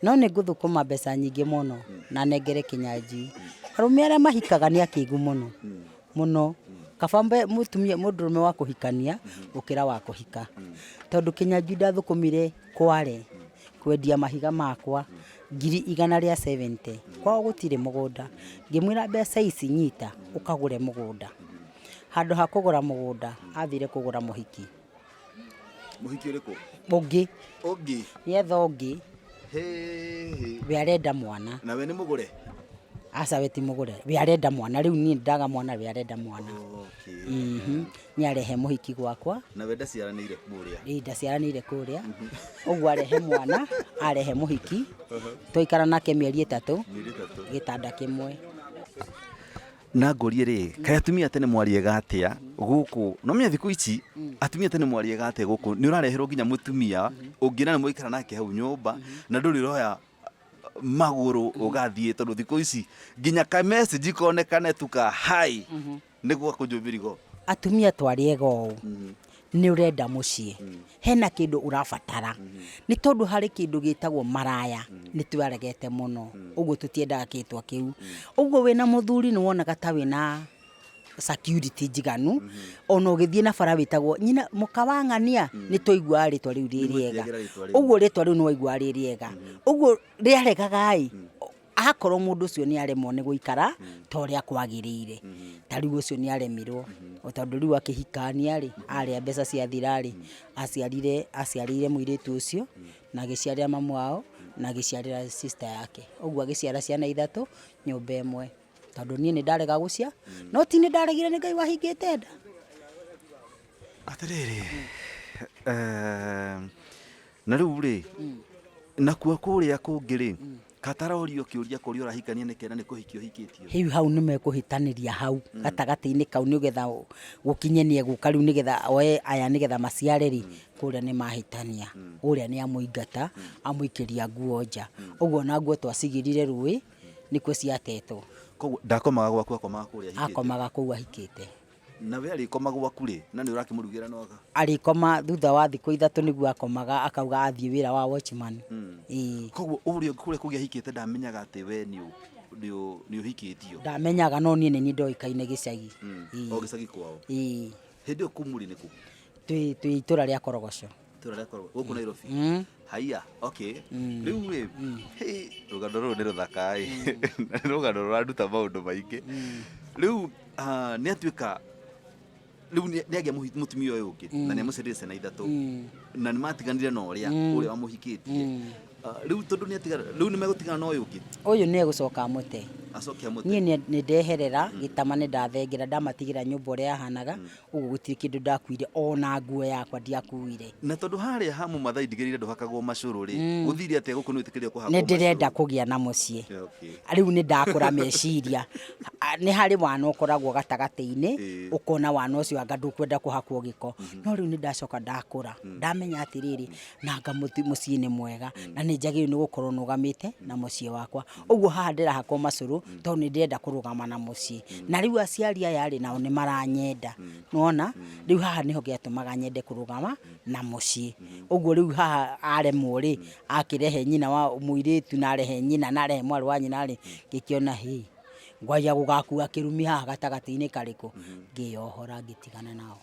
no nĩ ngũthũkũma mbeca nyingĩ mũno na nengere Kĩnyanjui. Arũme arĩa mahikaga nĩ akĩgu mũno, mũno. Kaba mũtumia mũndũrũme wa kũhikania gũkĩra wa kũhika. Tondũ Kĩnyanjui ndathũkũmire kware kwendia mahiga makwa 170,000, kwao gũtirĩ mũgũnda. Ngĩmwĩra mbeca ici nyita ũkagũre mũgũnda. Handũ ha kũgũra mũgũnda athire kũgũra mũhiki. Mũhiki ũrĩkũ? Ũngĩ. Ũngĩ? Nĩetha ũngĩ. We arenda mwana. Na we nĩ mũgũre? Aca we ti mũgũre. We arenda mwana. Rĩu niĩ ndaga mwana we arenda mwana. Okay. Nĩ arehe mũhiki gwakwa. Na we ndaciaranĩire kũrĩa? Ĩĩ ndaciaranĩire kũrĩa. Ũguo arehe mwana, arehe mũhiki. Twaikara nake mĩeri 3. Mĩeri 3. Gĩtanda kĩmwe. Na ngũrie rĩ, kaĩ atumia tene mwariega atĩa gũkũ? No menya thikũ ici atumia tene mwariega atĩa gũkũ? Nĩ ũrareherwo nginya mũtumia ũngĩ na nĩ mwaikara nake hau nyũmba na ndũrĩ ũroya magũrũ ũgathiĩ tondũ thikũ ici nginya ka message konekane tu ka hi nĩ gwa kũnjwo mĩrigo. Atumia twarĩ ega ũũ, Nĩ ũrenda mũciĩ, hena kĩndũ ũrabatara, nĩ tondũ harĩ kĩndũ gĩtagwo maraya, nĩ twaregete mũno, ũguo tũtiendaga kĩtwa kĩu. Ũguo wĩna mũthuri nĩ wonaga ta wĩna security njiganu, ona ũgĩthiĩ na bara wĩtagwo nyina mũka wa ng'ania, nĩ twaiguaga rĩtwa rĩu rĩ rĩega. Nĩmwetĩagĩra rĩtwa rĩu. Ũguo rĩtwa rĩu nĩ waiguaga rĩ rĩega. Ũguo rĩaregaga ĩ, akorwo mũndũ ũcio nĩ aremwo nĩ gũikara ta ũrĩa kwagĩrĩire, ta rĩu ũcio nĩ aremirwo, tondũ rĩu akĩhikania rĩ, arĩa mbeca ciathira rĩ, aciarire aciarĩire mũirĩtu ũcio, na agĩciarĩra mamu wao, na agĩciarĩra sister yake. Ũguo agĩciara ciana ithatũ nyũmba ĩmwe. Tondũ niĩ nĩ ndarega gũcia, no ti nĩ ndaregire nĩ Ngai wahingĩte nda. Atĩrĩrĩ, na rĩu rĩ, nakuo kũrĩa kũngĩ rĩ, katarorio kĩũria kũrĩa ũrahikania nĩkĩ na nĩ kũhikio ũhikĩtio? Rĩu hau nĩ mekũhĩtanĩria hau gatagatĩ-inĩ kau nĩgetha gũkinye nĩ egũka rĩu nĩgetha oe aya nĩgetha maciare rĩ, kũrĩa nĩ mahĩtania. Ũrĩa nĩ amũingata, amũikĩria nguo nja. Ũguo ona nguo twacigĩrire rũĩ, nĩkuo ciatetwo. Koguo ndakomaga gwaku akomaga kũrĩa ahikĩte? Akomaga kũu ahikĩte. Na we arĩkoma gwaku rĩ, na nĩ ũrakĩmũrugĩra no aka? Arĩkoma thutha wa thikũ ithatũ nĩguo akomaga akauga athiĩ wĩra wa watchman. Ĩĩ. Koguo ũrĩa kũrĩa kũngĩ ahikĩte ndamenyaga atĩ we nĩ nĩ ũhikĩtio? Ndamenyaga no niĩ nĩ niĩ ndoĩkaine gĩcagi. Ĩĩ. O gĩcagi kwao? Ĩĩ. Hĩndĩ ĩyo kũu mũrĩ nĩ kũ? Twĩ twĩ itũra rĩa Korogocho. Itũra rĩa Korogocho, gũkũ Nairobi? Haiya, okay. Rĩu rĩ, hĩ, rũgano rũrũ nĩ rũthaka ĩ, na nĩ rũgano rũranduta maũndũ maingĩ. Rĩu ah, nĩ atuĩka rĩu nĩ agĩa mũtumia ũyũ ũngĩ na nĩ amũciarire ciana ithatũ na nĩ matiganire na ũrĩa ũrĩa wamũhikĩtie. Ah, rĩu tondũ nĩ atigana rĩu nĩ megũtigana na ũyũ ũngĩ? Ũyũ nĩ egũcoka amũte. Acoke amũte. Niĩ nĩ ndeherera gĩtama nĩ ndathengera ndamatigĩra nyũmba ũrĩa yahanaga. Ũguo gũtirĩ kĩndũ ndakuire ona nguo yakwa ndiakuire. Na tondũ harĩa ha Mũmathai ndigĩrĩire ndũhakagwo macũrũ rĩ, gũthire atĩa gũkũ nĩ wĩtĩkĩrio kũhakwo Nĩ ndĩrenda kũgĩa na mũciĩ. Rĩu nĩ ndakũra meciria. Nĩ harĩ wana ũkoragwo gatagatĩ-inĩ, ũkona wana ũcio anga ndũkwenda kũhakwo gĩko. No rĩu nĩ ndacoka ndakũra, ndamenya atĩrĩrĩ, nanga mũciĩ nĩ mwega, na nĩ njagĩrĩirwo nĩ gũkorwo nũgamĩte na mũciĩ wakwa. Ũguo haha ndĩrahakwo macũrũ tondũ nĩ ndĩrenda kũrũgama na mũciĩ. Na rĩu aciari aya rĩ, nao nĩ maranyenda. Nĩ wona? Rĩu haha nĩho gĩatũmaga nyende kũrũgama na mũciĩ. Ũguo rĩu haha aremwo rĩ, akĩrehe nyina wa mũirĩtu na arehe nyina na arehe mwarĩ wa nyina rĩ, ngĩkĩona hĩ, ngwanja gũgakua kĩrumi haha gatagatĩ-inĩ karĩkũ? Ngĩyohora ngĩtigana nao.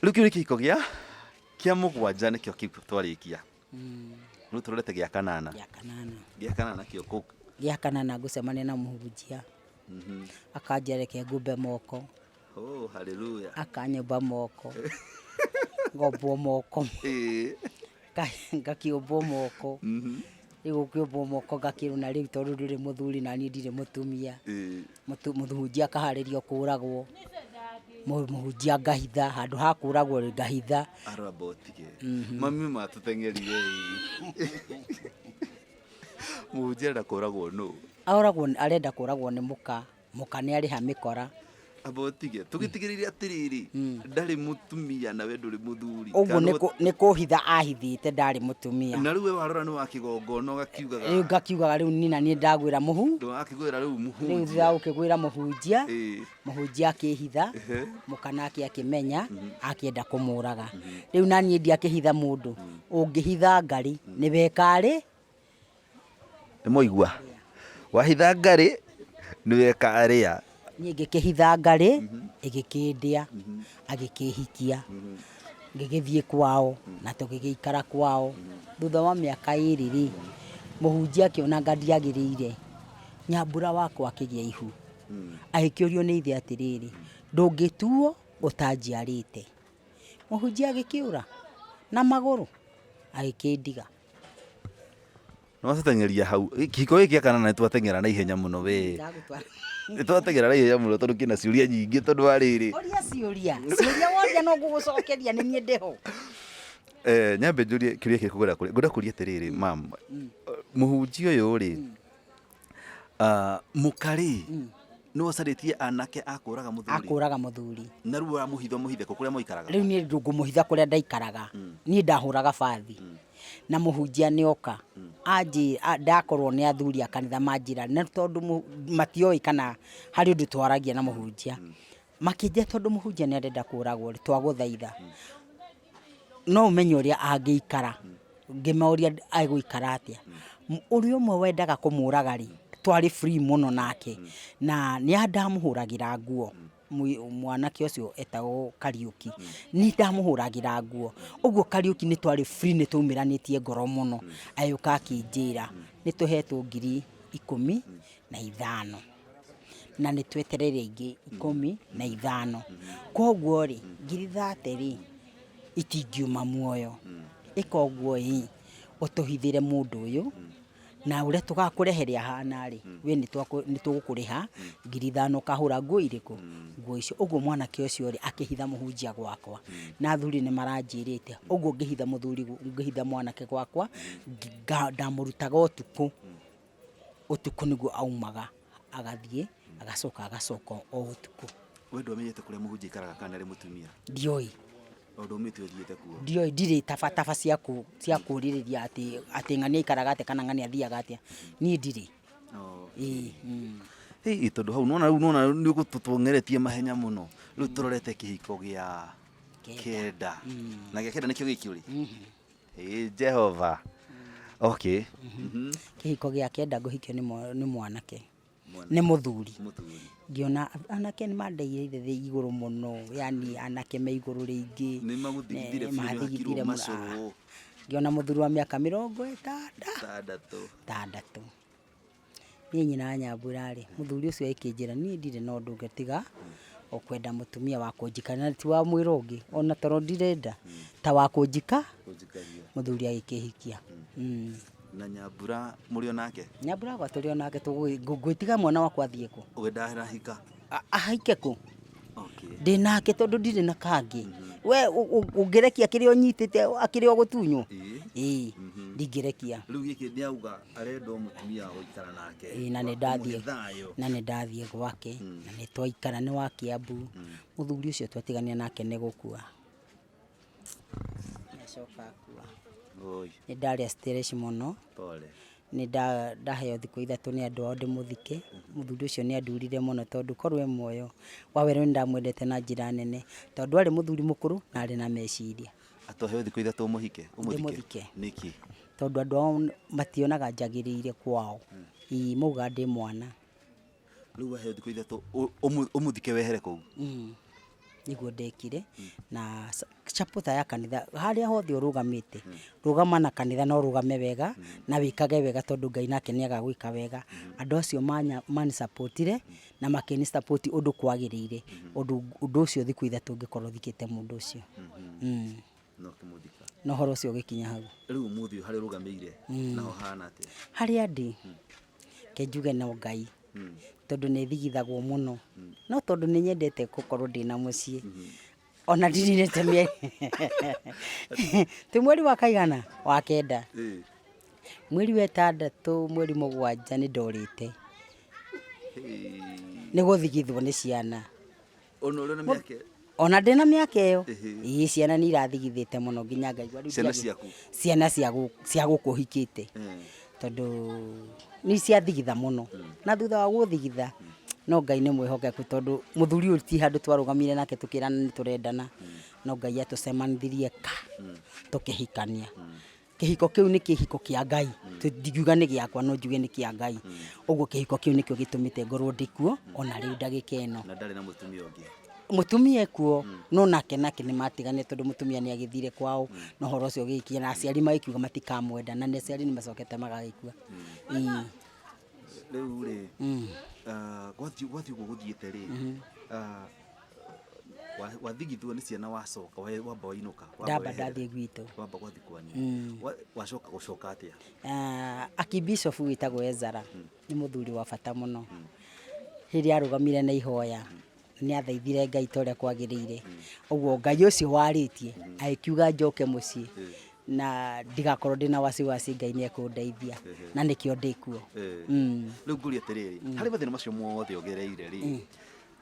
Rĩu kĩu nĩ kĩhiko gĩa kĩa mũgwanja nĩkĩo kĩu twarĩkia. Rĩu tũrorete gĩa kanana. Gĩa kanana. Gĩa kanana kĩo kũ? Gĩa kanana ngũcemania na mũhunjia. Akanjĩra reke ngũmbe moko. Oh, hallelujah. Akanyũmba moko. Ngombwo moko. Ngakĩũmbwo moko. Rĩu gũkĩũmbwo moko ngakĩrwo na rĩu tondũ ndũrĩ mũthuri na niĩ ndirĩ mũtumia. Mũhunjia akaharĩrio kũragwo. Mũhunjia ngahitha, handũ ha kũragwo rĩ ngahitha. Aramba ũtige. Mami matũteng'erire ĩ. Mũhunjia arenda kũragwo nũ? Oragwo arenda kũragwo nĩ mũka. Mũka nĩ arĩha mĩkora. Amba ũtige. Tũgĩtigĩrĩire atĩrĩrĩ, ndarĩ mũtumia nawe ndũrĩ mũthuri. Ũguo nĩ kũhitha ahithĩte ndarĩ mũtumia. Na rĩu we warora nĩ wa kĩgongona ũgakiugaga. Rĩu ngakiugaga rĩu niĩ na niĩ ndagwĩra mũhu. Ndwakĩgwĩra rĩu mũhunjia. Rĩu thutha wa gũkĩgwĩra mũhunjia, mũhunjia akĩhitha, mũka nake akĩmenya, akĩenda kũmũraga. Rĩu na niĩ ndiakĩhitha mũndũ, ũngĩhitha ngarĩ nĩwe ĩkarĩ. Nĩ mwaigua? Wahitha ngarĩ nĩwe ĩkarĩa. Niĩ ngĩkĩhitha ngarĩ, ĩgĩkĩndĩa, agĩkĩhikia, ngĩgĩthiĩ kwao na tũgĩgĩikara kwao. Thutha wa mĩaka ĩrĩ rĩ, mũhunjia akĩona anga ndiagĩrĩire, nyambura wakwa akĩgĩa ihu. Agĩkĩũrio nĩ ithe atĩrĩrĩ, ndũngĩtuo ũtanjiarĩte. Mũhunjia agĩkĩũra na magũrũ agĩkĩndiga. Nĩwatũteng'eria hau. Kĩhiko gĩkĩ gĩa kanana nĩtwateng'era na ihenya mũno we. Nĩtwateng'era na ihenya mũno tondũ kĩna ciũria nyingĩ tondũ wa rĩrĩ. Ũria ciũria. Ciũria woria no ngũgũcokeria nĩ niĩ ndĩho. Eh, nyambe njũrie kĩũria kĩrĩkũ ngwenda kũria. Ngwenda kũria atĩrĩrĩ, mam, mũhunjia ũyũ rĩ, Ah, mũka rĩ nĩwe ũcarĩtie anake a kũraga mũthuri akũraga mũthuri na rĩu ũramũhitha ũmũhithe kũ kũrĩa mũikaraga rĩu niĩ ndũngũmũhitha kũrĩa ndaikaraga niĩ ndahũraga bathi na mũhunjia nĩ oka anjĩ ndakorwo nĩ athuri a kanitha manjĩra na tondũ matioĩ kana harĩ ũndũ twaragia na mũhunjia. Makĩnjia tondũ mũhunjia nĩ arenda kũragwo rĩ, twagũthaitha no ũmenye ũrĩa angĩikara. Ngĩmoria egũikara atĩa. Ũrĩa ũmwe wendaga kũmũraga rĩ, twarĩ free mũno nake na nĩ ndamũhũragĩra nguo. Mwanake ũcio etagwo Kariũki, nĩ ndamũhũragĩra nguo. Ũguo Kariũki nĩ twarĩ free, nĩ twaumĩranĩtie ngoro mũno. Agĩũka akĩnjĩra nĩ tũhetwo 15,000 na nĩ twetereire ingĩ 15. Koguo rĩ, 30,000 rĩ itingiuma muoyo. Ĩka ũguo ĩ, ũtũhithĩre mũndũ ũyũ na ũrĩa tũgakũrehere ahana rĩ, we nĩ tũgũkũrĩha 5,000 ũkahũra nguo irĩkũ? Nguo icio. Ũguo mwanake ũcio rĩ, akĩhitha mũhunjia gwakwa. Na athuri nĩ maranjĩrĩte, ũguo ngĩhitha mũthuri, ngĩhitha mwanake gwakwa, ndamũrutaga ũtukũ. Ũtukũ nĩguo aumaga agathiĩ agacoka agacoka o ũtukũ. We ndwamenyete kũrĩa mũhunjia aikaraga kana nĩ arĩ mũtumia? Ndioĩ. O ndwaumĩte ũthiĩte kuo? Ndioĩ, ndirĩ tabataba cia kũũrĩrĩria atĩ atĩ ng'ania aikaraga atĩa kana ng'ania athiaga atĩa. Niĩ ndirĩ. Ĩĩ. Ĩĩ tondũ hau nĩwona rĩu nĩwona nĩ ũgũtũtũng'eretie mahenya mũno. Rĩu tũrorete kĩhiko gĩa kenda. Na gĩa kenda nĩkĩo gĩkĩ ũrĩ? Ĩĩ Jehova. Okay. Kĩhiko gĩa kenda ngũhikio nĩ mwanake. Nĩ mũthuri. Ngĩona anake nĩ mandeire thĩ igũrũ mũno, yani anake me igũrũ rĩingĩ. Nĩ magũthigithire biũ, nĩ wakirwo macũrũ. Ngĩona mũthuri wa mĩaka 66. Tandatũ. Niĩ nyina wa Nyambura rĩ, mũthuri ũcio agĩkĩnjĩra niĩ ndirĩ na ũndũ ũngĩ tiga o kwenda mũtumia wa kũnjikania, na ti wa mwĩra ũngĩ, ona toro ndirenda, ta wa kũnjika, mũthuri agĩkĩhikia. Na Nyambura mũrĩ o nake? Nyambura wakwa tũrĩ o nake, ngwĩtiga mwana wakwa athiĩ kũ? We ndarahika? Ahike kũ? Ndĩ nake tondũ ndirĩ na kangĩ. We ũngĩrekia kĩrĩa ũnyitĩte akĩrĩ o gũtunywo? Ĩĩ, ndingĩrekia. Rĩu gĩkĩ nĩ auga arenda o mũtumia wa gũikara nake. Ĩĩ, na nĩ ndathiĩ na nĩ ndathiĩ gwake na nĩ twaikara, nĩ wa Kiambu. Mũthuri ũcio twatiganire nake nĩ gũkua. Nĩ acoka akua. Nĩ ndarĩa stress mũno. Nĩ ndaheo thikũ 3 nĩ andũ ao ndĩmũthike. Mũthuri ũcio nĩ andurire mũno tondũ korwo e muoyo, Wawerũ nĩ ndamwendete na njĩra nene tondũ arĩ mũthuri mũkũrũ na arĩ na meciria. Atĩ ũheo thikũ 3 ũmũhike? Ndĩmũthike. Nĩkĩ? Tondũ andũ ao mationaga njagĩrĩire kwao. Ĩĩ, maugaga ndĩ mwana. Rĩu waheo thikũ 3 ũmũthike wehere kũu? Nĩguo ndekire na chapter ya kanitha harĩa hothe ũrũgamĩte, rũgama na kanitha na ũrũgame wega na wĩkage wega tondũ Ngai nake nĩ agagwĩka wega. Andũ acio manisapotire na makĩnisapoti ũndũ kwagĩrĩire, ũndũ ũcio thikũ 3 ngĩkorwo thikĩte mũndũ ũcio. Na ũkĩmũthika. Na ũhoro ũcio ũgĩkinya hau. Rĩu ũmũthĩ ũyũ harĩa ũrũgamĩire naho hahana atĩa? Harĩa ndĩ, reke njuge no Ngai, tondũ nĩ thigithagwo mũno, no tondũ nĩ nyendete gũkorwo ndĩna mũciĩ, ona ndininĩte mĩeri, twĩ mweri wa kaigana? Wa 9. Mweri wa 6, mweri 7 nĩ ndorĩte. Nĩ gũthigithwo nĩ ciana. Ona ũrĩ na mĩaka? Ona ndĩna mĩaka ĩyo. Ĩĩ, ciana nĩ irathigithĩte mũno nginya ngaigua rĩu. Ciana ciaku? Ciana cia gũkũ hikĩte. Tondũ nĩ ciathigitha mũno. Na thutha wa gũthigitha, no Ngai nĩ mwĩhokeku tondũ mũthuri ũyũ ti handũ twarũgamire nake tũkĩrana nĩ tũrendana. No Ngai atũcemanithirie ka tũkĩhikania. Kĩhiko kĩu nĩ kĩhiko kĩa Ngai. Ndingiuga nĩ gĩakwa no njuge nĩ kĩa Ngai. Ũguo kĩhiko kĩu nĩkĩo gĩtũmĩte ngorwo ndĩkuo ona rĩu ndagĩka ĩno. Na ndarĩ na mũtumia ũngĩ? Mũtumia ekuo, no nake nake nĩ matiganire tondũ mũtumia nĩ agĩthire kwao na ũhoro ũcio ũgĩkia na aciari magĩkiuga matikamwenda na aciari nĩ macokete magagĩkua. Ĩĩ. Rĩu rĩ, gwathiĩ ũguo gũthiĩte rĩ, wathigithwo nĩ ciana wacoka, wamba wainũka? Ndamba ndathiĩ gwitũ. Wamba gwathiĩ kwanyu. Wacoka gũcoka atĩa? Archbishop wĩtagwo Ezara nĩ mũthuri wa bata mũno. Rĩrĩa arũgamire na ihoya, nĩ athaithire Ngai ta ũrĩa kwagĩrĩire. Ũguo Ngai ũcio warĩtie agĩkiuga njoke mũciĩ na ndigakorwo ndĩna wasiwasi, Ngai nĩ ekũndeithia na nĩkĩo ndĩkuo. Rĩu ngũrie atĩrĩrĩ, harĩ mathĩna macio mothe ũgereire rĩ,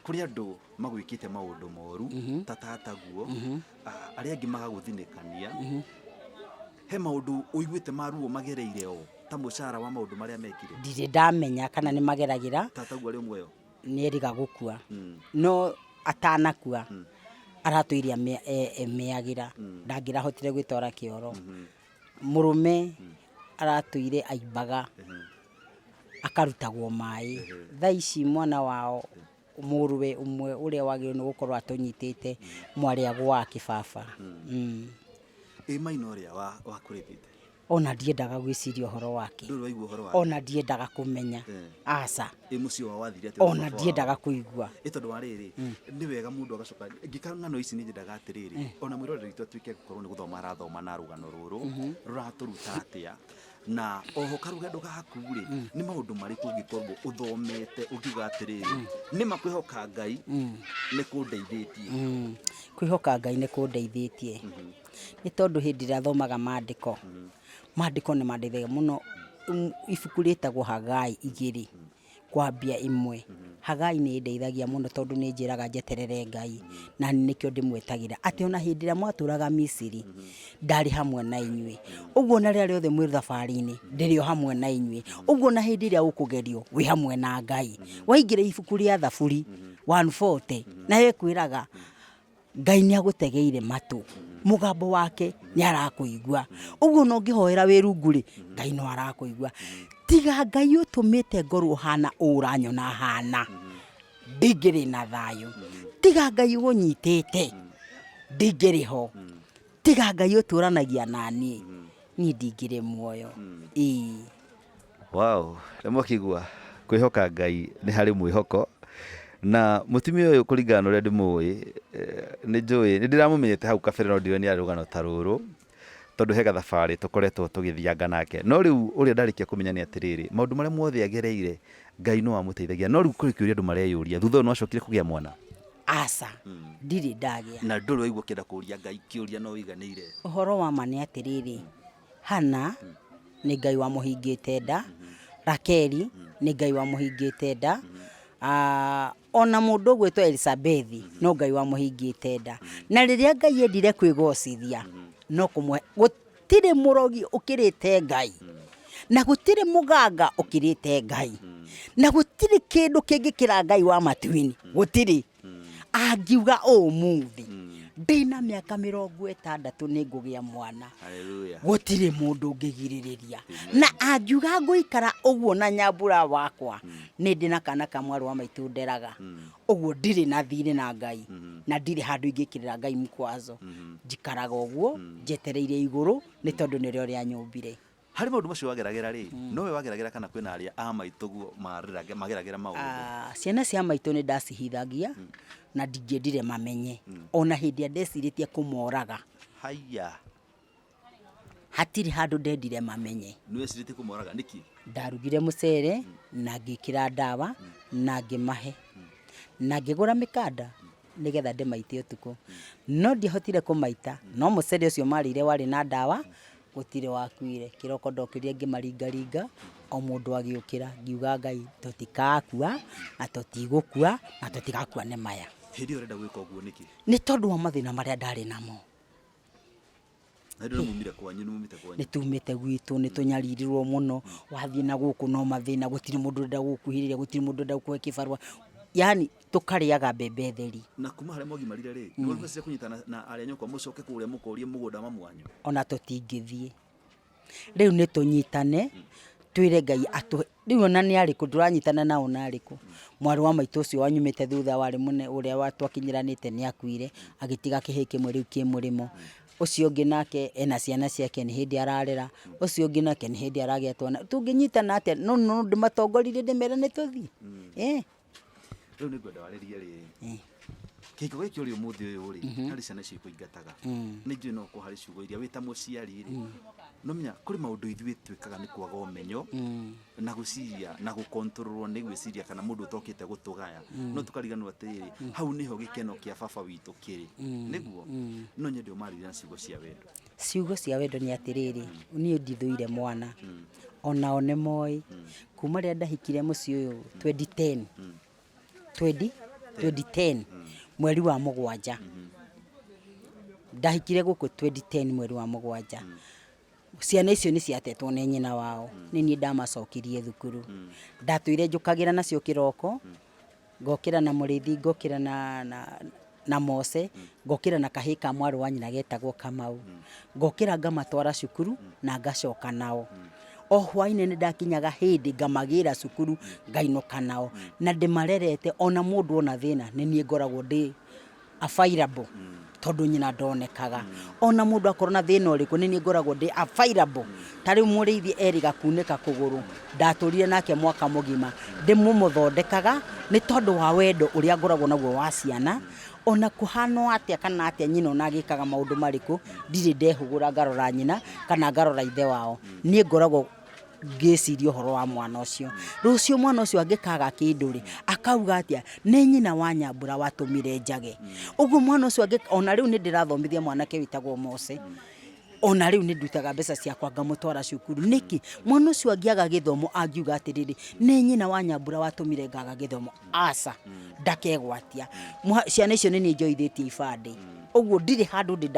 kũrĩ andũ magwĩkĩte maũndũ moru ta tataguo, arĩa angĩ magagũthinĩkania, he maũndũ ũiguĩte ma ruo magereire o ta mũcara wa maũndũ marĩa mekire? Ndirĩ ndamenya kana nĩ mageragĩra. Tataguo arĩ muoyo? Nĩ erĩga gũkua. No Atanakua aratũire emĩagĩra, ndangĩrahotire gwĩtwara kĩoro. Mũrũme aratũire aimbaga, akarutagwo maĩ. Thaa ici mwana wao mũrũwe ũmwe ũrĩa wagĩrĩirwo nĩ gũkorwo atũnyitĩte mwarĩ agũaga kĩbaba. Ĩ maina ũrĩa wakũrĩthĩte? Ona ndiendaga gwĩciria ũhoro wake. Ndũrĩ waigua ũhoro wake? Ona ndiendaga kũmenya. Aca. Ĩ mũciĩ wao wathire atĩa? Ona ndiendaga kũigua. Ĩ tondũ wa rĩrĩ, nĩ wega mũndũ agacoka, ngĩka ng'ano ici nĩ nyendaga atĩrĩrĩ, ona mwĩroreri witũ atuĩke gũkorwo nĩ gũthoma arathoma na rũgano rũrũ, rũratũruta atĩa, na oho karũgendo gaku rĩ, nĩ maũndũ marĩkũ ũngĩkorwo ũthomete ũngiuga atĩrĩrĩ, nĩma kwĩhoka Ngai nĩ kũndeithĩtie? Kwĩhoka Ngai nĩ kũndeithĩtie. Nĩ tondũ hĩndĩ ĩrĩa thomaga mandĩko, mandĩko nĩ mandeithagia mũno. Ibuku rĩtagwo Hagai igĩrĩ kwambia ĩmwe. Hagai nĩ ĩndeithagia mũno tondũ nĩ ĩnjĩraga njeterere Ngai na nĩkĩo ndĩmwetagĩrĩra. Atĩ ona hĩndĩ ĩrĩa mwatũraga Misiri, ndarĩ hamwe na inyuĩ. Ũguo ona rĩrĩa rĩothe mwĩ thabarĩ-inĩ, ndĩrĩ o hamwe na inyuĩ. Ũguo ona hĩndĩ ĩrĩa ũkũgerio, wĩ hamwe na Ngai. Waingĩra ibuku rĩa Thaburi 140, nayo ĩkwĩraga Ngai nĩ agũtegeire matũ, mũgambo wake nĩ arakũigua. Ũguo ona ũngĩhoera wĩ rungu rĩ, Ngai no arakũigua. Tiga Ngai ũtũmĩte ngorwo hana ũũ ũranyona hana, ndingĩrĩ na thayũ. Tiga Ngai ũnyitĩte, ndingĩrĩ ho. Tiga Ngai ũtũranagia naniĩ, niĩ ndingĩrĩ muoyo. Ĩĩ. Wow, nĩ mwakĩigua kwĩhoka Ngai nĩ harĩ mwĩhoko na mũtumia ũyũ kũringana na ũrĩa ndĩmũĩ nĩ njũĩ nĩ ndĩramũmenyete hau kabere no ndiũĩ nĩ arĩ rũgano ta rũrũ tondũ he gathabarĩ tũkoretwo tũgĩthianga nake no rĩu ũrĩa ndarĩkia kũmenya nĩ atĩrĩrĩ maũndũ marĩa mothe agereire Ngai no amũteithagia no rĩu kũrĩ kĩũria andũ mareyũria thutha ũyũ nĩ wacokire kũgĩa mwana? Aca, ndirĩ ndagĩa. Na ndũrĩ waigua ũkĩenda kũria Ngai kĩũria no ũiganĩire? Ũhoro wa ma nĩ atĩrĩrĩ, Hana nĩ Ngai wamũhingĩte nda, Rakeli nĩ Ngai wamũhingĩte nda, ona mũndũ ũgwĩtwo Elizabethi no Ngai wamũhingĩte nda. Na rĩrĩa Ngai endire kwĩgocithia, no kũmũhe, gũtirĩ mũrogi ũkĩrĩte Ngai, na gũtirĩ mũganga ũkĩrĩte Ngai, na gũtirĩ kĩndũ kĩngĩkĩra Ngai wa matu-inĩ, gũtirĩ. Angiuga ũmũthĩ ndĩna mĩaka 60 nĩ ngũgĩa mwana. Hallelujah. Gũtirĩ mũndũ ũngĩgirĩrĩria. Na angiuga ngũikara ũguo na nyambura wakwa, nĩ ndĩ na kana ka mwarĩ wa maitũ nderaga. Ũguo ndirĩ na thirĩ na Ngai, na ndirĩ handũ ingĩkĩrĩra Ngai mkwazo. Njikaraga ũguo njetereire igũrũ nĩ tondũ nĩrĩo rĩanyũmbire. Harĩ maũndũ macio wageragĩra rĩ, nowe wageragĩra kana kwĩna arĩa a maitũguo mageragĩra maũndũ? Ah, ciana cia maitũ nĩ ndacihithagia na ndingĩendire mamenye. Ona hĩndĩ ĩrĩa ndecirĩtie kũmoraga. Haiya. Hatirĩ handũ ndendire mamenye. Nĩ wecirĩtie kũmoraga nĩkĩ? Ndarugire mũcere na ngĩkĩra ndawa na ngĩmahe. Na ngĩgũra mĩkanda nĩgetha ndĩmaite ũtukũ. No ndiahotire kũmaita, no mũcere ũcio marĩire warĩ na ndawa, gũtirĩ wakuire. Kĩroko ndokĩrire ngĩmaringaringa, o mũndũ agĩũkĩra, ngiuga Ngai tũtigakua, na tũtigũkua, na tũtigakua nĩ maya. Hĩndĩ ĩyo ũrenda gwĩka ũguo nĩkĩ? Nĩ tondũ wa mathĩna marĩa ndarĩ namo. Na hĩndĩ ĩyo mumire kwanyu, nĩ mumĩte kwanyu? Nĩ tumĩte gwitũ, nĩ tũnyaririrwo mũno, wathiĩ na gũkũ no mathĩna, gũtirĩ mũndũ ũrenda gũgũkuhĩrĩria, gũtirĩ mũndũ ũrenda gũkũhe kĩbarũa, yaani tũkarĩaga mbembe theri. Na kuma harĩa mwagimarire rĩ, nĩ mwacokire kũnyitana na arĩa nyũkwa mũcoke kũrĩa mũkorie mũgũnda wa mamu wanyu? Ona tũtingĩthiĩ. Rĩu nĩ tũnyitane, twĩre Ngai atũhe, rĩu ona nĩ arĩkũ, tũranyitana nao na arĩkũ? Mwarĩ wa maitũ ũcio wanyumĩte thutha warĩ mũnene ũrĩa twakinyĩranĩte nĩ akuire, agĩtiga kĩhĩĩ kĩmwe rĩu kĩ mũrĩmo. Ũcio ũngĩ nake ena ciana ciake nĩ hĩndĩ ararera, ũcio ũngĩ nake nĩ hĩndĩ aragĩa twana. Tũngĩnyitana atĩa? No ndĩmatongoririe ndĩmere nĩ tũthiĩ? Rĩu nĩ ngwenda warĩrie rĩrĩ, kĩhiko gĩkĩ ũrĩ ũmũthĩ ũyũ rĩ, harĩ ciana icio ikũingataga, nĩ njũĩ no ũkorwo harĩ ciugo iria wĩ ta mũciari rĩ, no menya kũrĩ maũndũ ithuĩ twĩkaga nĩ kwaga ũmenyo na gwĩciria na gũkontrolwo nĩ gwĩciria kana mũndũ ũtokĩte gũtũgaya, no tũkariganĩrwo atĩrĩrĩ, hau nĩho gĩkeno kĩa baba witũ kĩrĩ, nĩguo? No nyende ũmarĩrie na ciugo cia wendo. Ciugo cia wendo nĩ atĩrĩrĩ, niĩ ndithũire mwana, onao nĩ moĩ, kuma rĩrĩa ndahikire mũciĩ ũyũ 2010, 2010 mweri wa mũgwanja, ndahikire gũkũ 2010 mweri wa mũgwanja, ciana icio nĩ ciatetwo nĩ nyina wao, nĩ niĩ ndamacokirie thukuru, ndatũire njũkagĩra nacio kĩroko. Ngokĩra na Mũrĩithi, ngokĩra na Mose, ngokĩra na kahĩĩ ka mwarĩ wa nyina getagwo Kamau. Ngokĩra ngamatwara cukuru na ngacoka nao. O hwainĩ nĩ ndakinyaga hĩndĩ ngamagĩra cukuru ngainũka nao. Na ndĩmarerete ona mũndũ ona thĩna nĩ niĩ ngoragwo ndĩ available tondũ nyina ndonekaga. Ona mũndũ akorwo na thĩna ũrĩkũ nĩ niĩ ngoragwo ndĩ available. Ta rĩu Mũrĩithi erĩga kunĩka kũgũrũ, ndatũrire nake mwaka mũgima ndĩmũmũthondekaga nĩ tondũ wa wendo ũrĩa ngoragwo naguo wa ciana. Ona kũhana atĩa kana atĩa nyina ona agĩkaga maũndũ marĩkũ, ndirĩ ndehũgũra ngarora nyina kana ngarora ithe wao. Niĩ ngoragwo ngĩciria ũhoro wa mwana ũcio. Rũciũ mwana ũcio angĩkaga kĩndũ rĩ, akauga atĩa? Nĩ nyina wa Nyambura watũmire njage. Ũguo mwana ũcio ona rĩu nĩ ndĩrathomithia mwanake wĩtagwo Mose. Ona rĩu nĩ ndutaga mbeca ciakwa ngamũtwara cukuru. Nĩkĩ? Mwana ũcio angĩaga gĩthomo angiuga atĩrĩrĩ, nĩ nyina wa Nyambura watũmire ngaga gĩthomo. Aca, ndakegwatia. Ciana icio nĩ niĩ njoithĩtie ibandĩ. Ũguo ndirĩ handũ ndĩ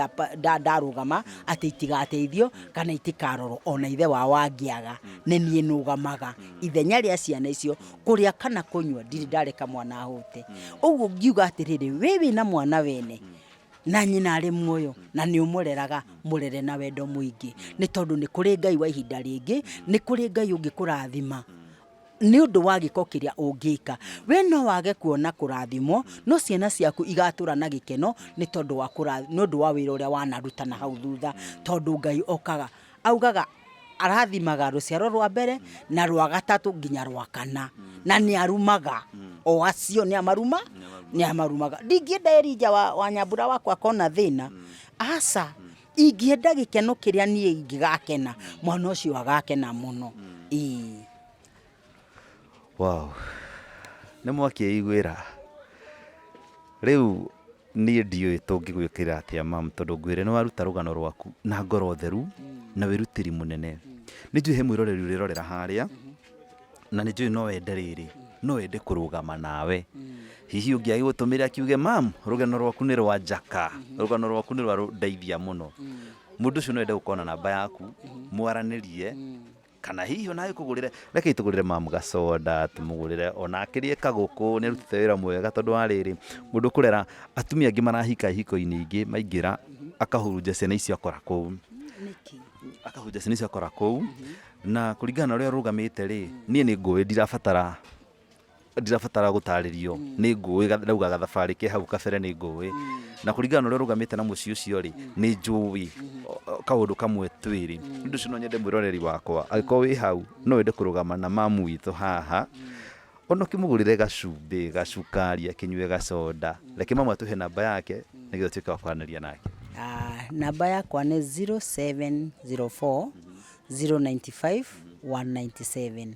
ndarũgama atĩ itigateithio kana itikarorwo. Ona ithe wao angĩaga, nĩ niĩ nũgamaga ithenya rĩa ciana icio, kũrĩa kana kũnyua ndirĩ ndareka mwana ahũte. Ũguo ngiuga atĩrĩrĩ, we wĩna mwana wene, na nyina arĩ muoyo na nĩ ũmũreraga, mũrere na wendo mũingĩ, nĩ tondũ nĩ kũrĩ Ngai wa ihinda rĩngĩ, nĩ kũrĩ Ngai ũngĩkũrathima nĩ ũndũ wa gĩko kĩrĩa ũngĩka. We no wage kuona kũrathimwo, no ciana ciaku igatũra na gĩkeno nĩ tondũ wa nĩ ũndũ wa wĩra ũrĩa wanaruta na hau thutha, tondũ Ngai okaga augaga arathimaga rũciaro rwa mbere na rwa gatatũ nginya rwa kana, na nĩ arumaga o acio, nĩ amaruma, nĩ amarumaga. Ndingĩenda Elijah wa Nyambura wakwa akona thĩna, aca. Ingĩenda gĩkeno kĩrĩa niĩ ingĩgakena, mwana ũcio agakena mũno. Ĩĩ. Wow. Nĩ mwakĩiguĩra. Rĩu niĩ ndiũĩ tũngĩgwĩkĩra atĩa mam, tondũ ngwĩre nĩ waruta rũgano rwaku na ngoro theru na wĩrutĩri mũnene. Nĩ njũĩ he mwĩroreri ũrerorera harĩa, na nĩ njũĩ no wende rĩrĩ, no wende kũrũgama nawe. Hihi ũngĩ agĩgũtũmĩre akiuge mam, rũgano rwaku nĩ rwa njaka, rũgano rwaku nĩ rwa ndeithia mũno. Mũndũ ũcio no ende gũkorwo na namba yaku, mwaranĩrie, kana hihi ona agĩkũgũrĩre, rekei tũgũrĩre mamu gacoda, tũmũgũrĩre ona akĩrĩe kagũkũ, nĩ arutĩte wĩra mwega tondũ wa rĩrĩ, mũndũ ũkũrera, atumia angĩ marahika ihiko-inĩ ingĩ maingĩra, akahurunja ciana icio akora kũu. Akahurunja ciana icio akora kũu, na kũringana na ũrĩa ũrũgamĩte rĩ, niĩ nĩ ngũĩ ndirabatara ndirabatara gũtarĩrio, nĩ ngũĩ ndauga gathabarĩ ke hau kabere nĩ ngũĩ, na kũringana na ũrĩa ũrũgamĩte na mũciĩ ũcio rĩ, nĩ njũĩ kaũndũ kamwe twĩrĩ. Nĩ ũndũ ũcio no nyende mwĩroreri wakwa, angĩkorwo wĩ hau no wende kũrũgama na mamu witũ haha, ona ũkĩmũgũrĩre gacumbĩ, gacukari, akĩnyue gacoda, reke mamu atũhe namba yake nĩgetha ũtuĩke wa kwaranĩria nake. Namba yakwa nĩ 0704 095 197,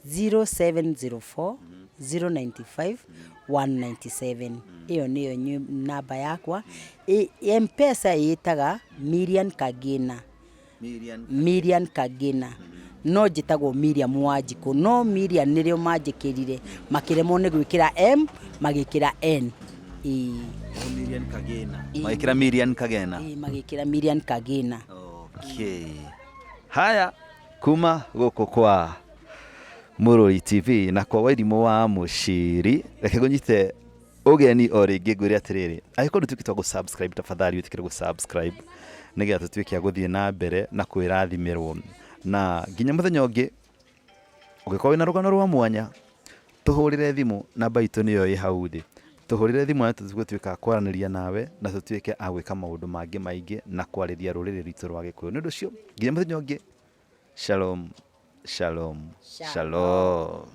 0704 095 197, ĩyo nĩyo namba yakwa. M-Pesa ĩtaga Miriam Kagina. Miriam Kagina. No njĩtagwo Miriam Wanjikũ, no Miriam nĩrĩo manjĩkĩrire, makĩremwo nĩ gwĩkĩra M magĩkĩra N. Ĩĩ. Miriam Kagina. Magĩkĩra Miriam Kagena. Ĩĩ, magĩkĩra Miriam Kagina. Okay. Haya, kuma gũkũ kwa Mũrũri TV na kwa Wairimũ wa Mũciri, reke ngũnyite ũgeni o rĩngĩ ngwĩre atĩrĩrĩ, angĩkorwo ndũtuĩkĩte wa gũ-subscribe tafadhali wĩtĩkĩre gũ-subscribe nĩgetha tũtuĩke a gũthiĩ na mbere na kwĩrathimĩrwo, na nginya mũthenya ũngĩ ũngĩkorwo wĩna rũgano rwa mwanya tũhũrĩre thimũ, namba itũ nĩyo ĩ hau thĩ, tũhũrĩre thimũ na tũgũtuĩka a kwaranĩria nawe na tũtuĩke a gwĩka maũndũ mangĩ maingĩ na kwarĩria rũrĩrĩ rwitũ rwa Gĩkũyũ. Nĩ ũndũ ũcio nginya mũthenya ũngĩ, shalom, shalom, shalom.